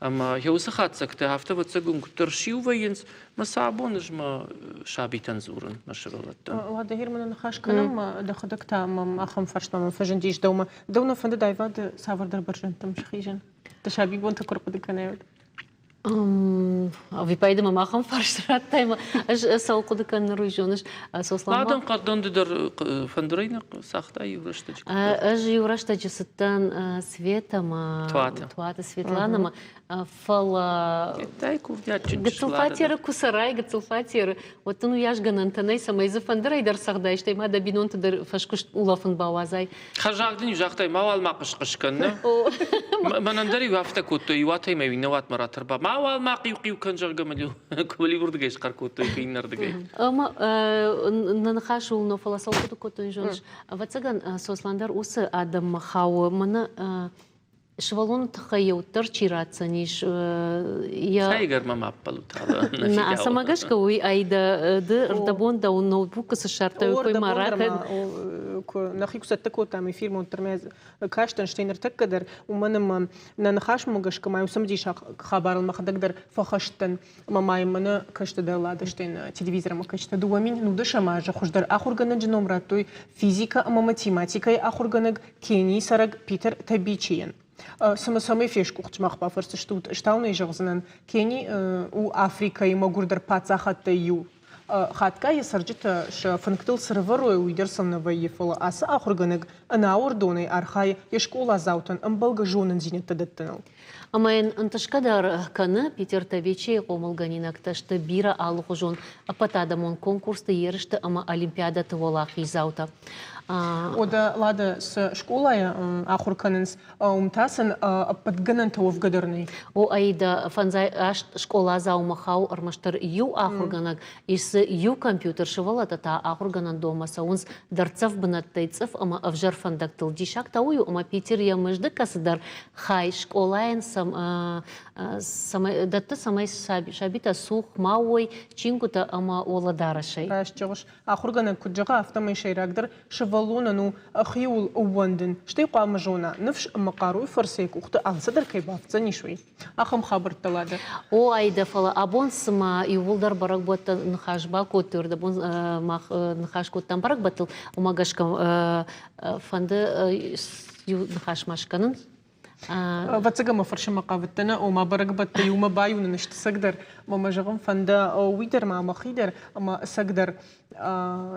Ӕмӕ йӕ уыцы хатдзӕгтӕ афтӕ ӕвӕццӕгӕн куыддӕр сиу вӕййынц, мӕ сӕ абон ӕз мӕ сабитӕн дзурын, мӕ сывӕллӕттӕн. Уӕдӕ Германы ныхас кӕнӕм, дӕхӕдӕг та мӕм ахӕм фарста мӕм фӕзындис дӕумӕ. Дӕу нӕ фӕндыд аивады цавӕрдӕр бӕрзӕндтӕм схизын? Дӕ сабибонтӕ куы ӕрхъуыды кӕнай, уӕд? Ӕвиппайды мӕм ахӕм фарст радтай, ӕмӕ ӕз цӕуыл хъуыды кӕнын, уый зоныс. Сослан Адӕм хъӕддонды дӕр фӕндырӕй нӕ цагъта иу рӕстӕджы? Ӕз иу рӕстӕджы цыдтӕн Светӕмӕ, Туаты Светланӕмӕ, фӕлӕ гыццыл фатеры куы цӕрай, гыццыл фатеры, уӕд дын уыйас гӕнӕнтӕ нӕй, цӕмӕй дзы фӕндырӕй дӕр цӕгъдай, стӕй ма дӕ бинонты дӕр фӕскуыст улӕфын бауадзай. Хӕрзаг дын загътай, мауал ма хъыс-хъыс кӕн, нӕ? Мӕнӕн дӕр-иу афтӕ кодтой, иу уатӕй мӕ иннӕ уатмӕ ратӕрба. Мауал ма хъиу-хъиу кӕн, зӕгъгӕ, мӕ куы иуырдыгӕй схъӕр кодтой, куы иннӕрдыгӕй. Ӕмӕ нӕ ныхас у, но фӕлӕ цӕуыл хъуыды кодтон, зоныс? Ӕвӕццӕгӕн, Сослан дӕр уыцы адӕммӕ хауы. Мӕнӕ сывӕллоны тыххӕй йӕ уд дӕр чи ратдзӕнис, йӕ Цӕйгӕр мӕм ӕппӕлут, нӕ цӕмӕ гӕсгӕ уый ай дӕ ды рдӕбон дӕ ноутбукы цы ссардтай, уый кой ма ракӕн. Куы нӕхи куы цӕттӕ кодтам эфирмӕ, уӕддӕр мӕ кастӕн, стӕй ныртӕккӕ дӕр, уымӕн ӕмӕ нӕ ныхасмӕ гӕсгӕ ма иу цымыдисаг хабарыл мӕхӕдӕг дӕр фӕхӕст дӕн. Ӕмӕ ма йын мӕнӕ кӕсты дӕр ладыстӕй нӕ телевизормӕ кӕсджытӕ 2010 азы хуыздӕр ахуыргӕнӕджы ном радтой физикӕ ӕмӕ математикӕйы ахуыргӕнӕг Кенийы цӕрӕг Питер Табичийӕн. Цымӕ цӕмӕй фесгуыхт сымах бафӕрсдзыстут? Ӕз та уын ӕй зӕгъдзынӕн, Кени у Африкӕйы мӕгуырдӕр паддзахадтӕй иу. Хатгай йӕ цӕрджытӕ сӕ фынгтыл цы рывӕрой, уый дӕр сыл нӕ вӕййы, фӕлӕ ацы ахуыргӕнӕг ӕнӕауӕрдонӕй архайы йе скъоладзаутӕн ӕмбӕлгӕ зонындзинӕдтӕ дӕттыныл. Ӕмӕ йын ӕнтысгӕ дӕр кӕны. Питер Тавечийы хъомылгӕнинӕгтӕ сты бирӕ алыхуызон ӕппӕтадӕмон конкурсты, ерысты ӕмӕ олимпиадӕты уӕлахиздзаутӕ. Уӕдӕ Лада цы скъолайы ахуыр кӕнынц, уым та сын ӕппӕт гӕнӕнтӕ уӕвгӕ дӕр нӕй. О, Аида, фӕндзай аст скъоладзаумӕ хауы ӕрмӕстдӕр иу ахуыргӕнӕг, ис дзы иу компьютер, сывӕллӕттӕ та ахуыргӕнӕндонмӕ цӕуынц дӕрддзӕф бынӕттӕй цъыф ӕмӕ ӕвзӕр фӕндӕгтыл. Диссаг та уый у, ӕмӕ Питер йӕ мызды кӕцыдӕр хай скъолайӕн цӕмӕй дӕтты, цӕмӕй сабитӕ цух ма уой чингуытӕ ӕмӕ уӕлӕдарӕсӕй. Раст зӕгъыс, ахуыргӕнӕг куыд зӕгъы, афтӕмӕй сӕйрагдӕр сывӕллонӕн у хиуыл ӕууӕндын, стӕй хъуамӕ зона, ныфс ӕмӕ хъаруйы фӕрцы йӕ къухты алцыдӕр кӕй бафтдзӕнис, уый. Ахӕм хабӕрттӕ Лада. О, Аидӕ, фӕлӕ абон цыма иууылдӕр бӕрӕгбӕттӕ ныхас бакодтой, ӕрдӕбон мах ныхас кодтам бӕрӕгбӕттыл, уымӕ гӕсгӕ фӕнды иу ныхас ма скӕнын. Ӕвӕццӕгӕн мӕ фӕрсынмӕ хъавыдтӕн, ома бӕрӕгбӕттӕ иумӕ баиу нын сты цӕгдӕр, ӕмӕ мӕ зӕгъын фӕнды уый дӕр ма мӕхи дӕр ӕмӕ ӕцӕгдӕр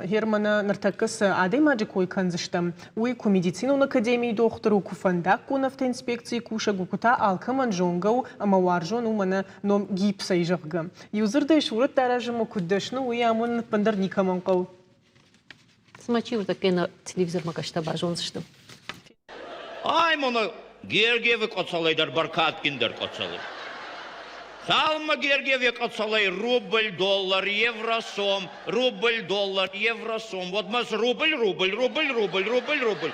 Германы ныртӕккӕ цы адӕймаджы кой кӕндзыстӕм, уый куы медицинон академийы дохтыр у, куы фӕндаггон автоинспекцийы кусӕг у, куы та алкӕмӕн зонгӕ у ӕмӕ уарзон у мӕнӕ ном гипсӕй, зӕгъгӕ. Иу дзырдӕй сурӕттӕ аразынмӕ куыд дӕсны, уый амонын ӕппындӕр никӕмӕн хъӕуы. Цымӕ чи уырдӕггӕ нӕ телевизормӕ гӕсгӕ базондзысты? Ай мӕнӕ Гергиевы къӕцӕлӕй дӕр бӕркадгиндӕр къӕцӕл. Цалынмӕ Гергиев йӕ къӕцӕлӕй рубль, доллар, евро, сом, рубль, доллар, евро, сом, уӕдмӕ рубль, рубль, рубль, рубль, рубль, рубль.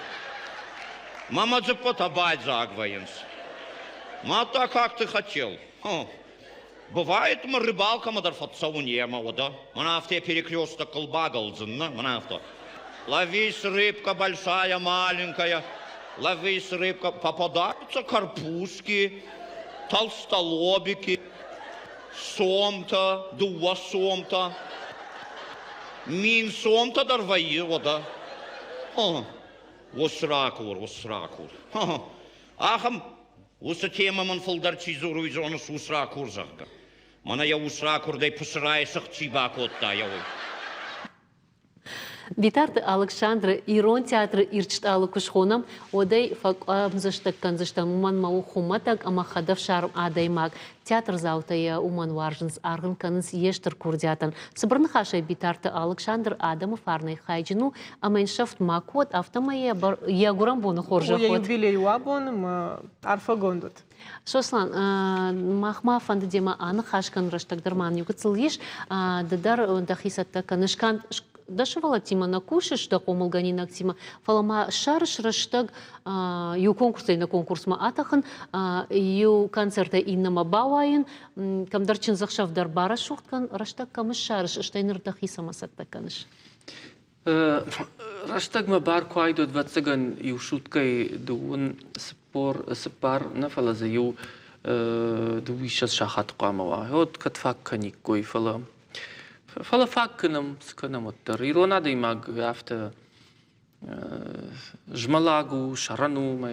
Мама дзыппытӕ байдзаг вӕййынц. Мадта как ты хотел? Бывает, мы рыбалкӕмӕ дӕр фӕцӕуын йемӕ, уӕдӕ. Мӕнӕ афтӕ перекрестокыл багӕлдзын, нӕ, мӕнӕ афтӕ. Ловись, рыбка большая, маленькая, ловись, рыбка. Попадаются карпушки, толстолобики, сомтӕ, дыууӕ сомтӕ. Мин сомтӕ дӕр вӕййы, уӕдӕ. Ус ракур, ус ракур. Ахӕм уыцы темӕ мын фылдӕр чи дзуры, уый зоныс ус ракур, зӕгъгӕ. Мӕнӕ йӕ ус ракуырдӕй пысырайы сыгъд чи бакодта, йӕ уый. Битарты Алыксандры Ирон театры ирд стъалы куы схонӕм, уӕд ӕй фӕкъӕмдзӕстӕг кӕндзыстӕм, уымӕн ма у хуымӕтӕг ӕмӕ хӕдӕфсарм адӕймаг. Театрдзаутӕ йӕ уымӕн уарзынц, аргъ ын кӕнынц йе стыр курдиатӕн. Цыбыр ныхасӕй Битарты Алыксандр адӕмы фарнӕй хайджын у ӕмӕ йын сӕфт макуы уӕд, афтӕмӕй йӕ гуырӕн боны хорзӕх уӕд. Йӕ юбилей у абон ӕмӕ арфӕгонд уыд. Сослан, мах ма фӕнды демӕ аныхас кӕнын, рӕстӕг дӕр ма иу гыццыл ис. Ды дӕр дӕхи цӕттӕ кӕныс канд дӕ сывӕллӕттимӕ нӕ кусыс, дӕ хъомылгӕнинӕгтимӕ, фӕлӕ ма ссарыс рӕстӕг иу конкурсӕй иннӕ конкурсмӕ атӕхын, иу концертӕй иннӕмӕ бауайын, кӕмдӕр чындзӕхсӕв дӕр барӕсугъд кӕн, рӕстӕг кӕм ссарыс, стӕй ныр дӕхи цӕмӕ цӕттӕ кӕныс? Рӕстӕгмӕ бар куы уаид, уӕд, ӕвӕццӕгӕн, иу суткӕйы дыууын 44 нӕ, фӕлӕ дзы иу дыууиссӕдз сахаты хъуамӕ уа. Уӕд кӕд фаг кӕниккой, фӕлӕ фӕлӕ фаг кӕнӕм, цы кӕнӕм уӕддӕр. Ирон адӕймаг афтӕ змӕлаг у, сӕрӕн у, мӕ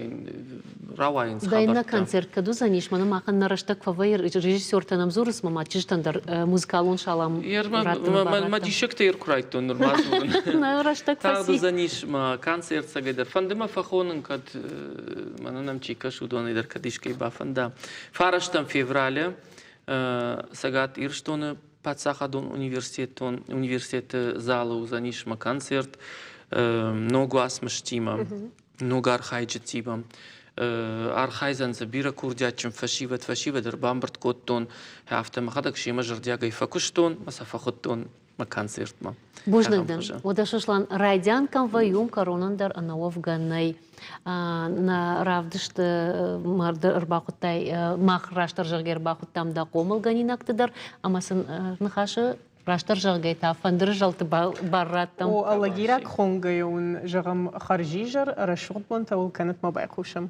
рауайынц хабӕрттӕ. Дӕ концерт кӕд уыдзӕнис, мӕнӕ махӕн нӕ рӕстӕг фӕвӕййы, режиссертӕ нӕм дзурынц, мӕ ма чызджытӕн дӕр музыкалон салам раттын Мӕ диссӕгтӕ йер куы райдтон нырма дзурын. Нӕ рӕстӕг фӕци. Тагъд уыдзӕнис мӕ концерт цӕгӕйдӕр. Фӕнды мӕ фӕхонын, кӕд мӕнӕ нӕм чи кӕсы, уыдонӕй дӕр кӕд искӕй бафӕнда. Фарӕстӕм февралы Цӕгат Ирыстоны паддзахадон университетон университеты залы уыдзӕнис мӕ концерт ног уацмыстимӕ, ног архайджытимӕ. Архайдзӕн дзы бирӕ курдиатджын фӕсивӕд. Фӕсивӕд ӕрбамбырд кодтон, афтӕ мӕхӕдӕг семӕ зӕрдиагӕй фӕкуыстон ӕмӕ сӕ фӕхуыдтон мӕ концертмӕ. Бузныг дын. Уӕдӕ Сослан, райдиан кӕм вӕййы, уым кӕронӕн дӕр ӕнӕуӕвгӕ нӕй. Нӕ равдысты марды ӕрбахуыдтай, мах растдӕр зӕгъгӕ ӕрбахуыдтам дӕ хъомылгӕнинӕгты дӕр ӕмӕ сын ныхасы растдӕр зӕгъгӕ та фӕндыры зӕлты бар раттӕм. О, Алагираг хонгӕйӕ уын зӕгъӕм хӕрзизӕр, рӕсугъд бонтӕ уыл кӕнӕт ма байхъусӕм.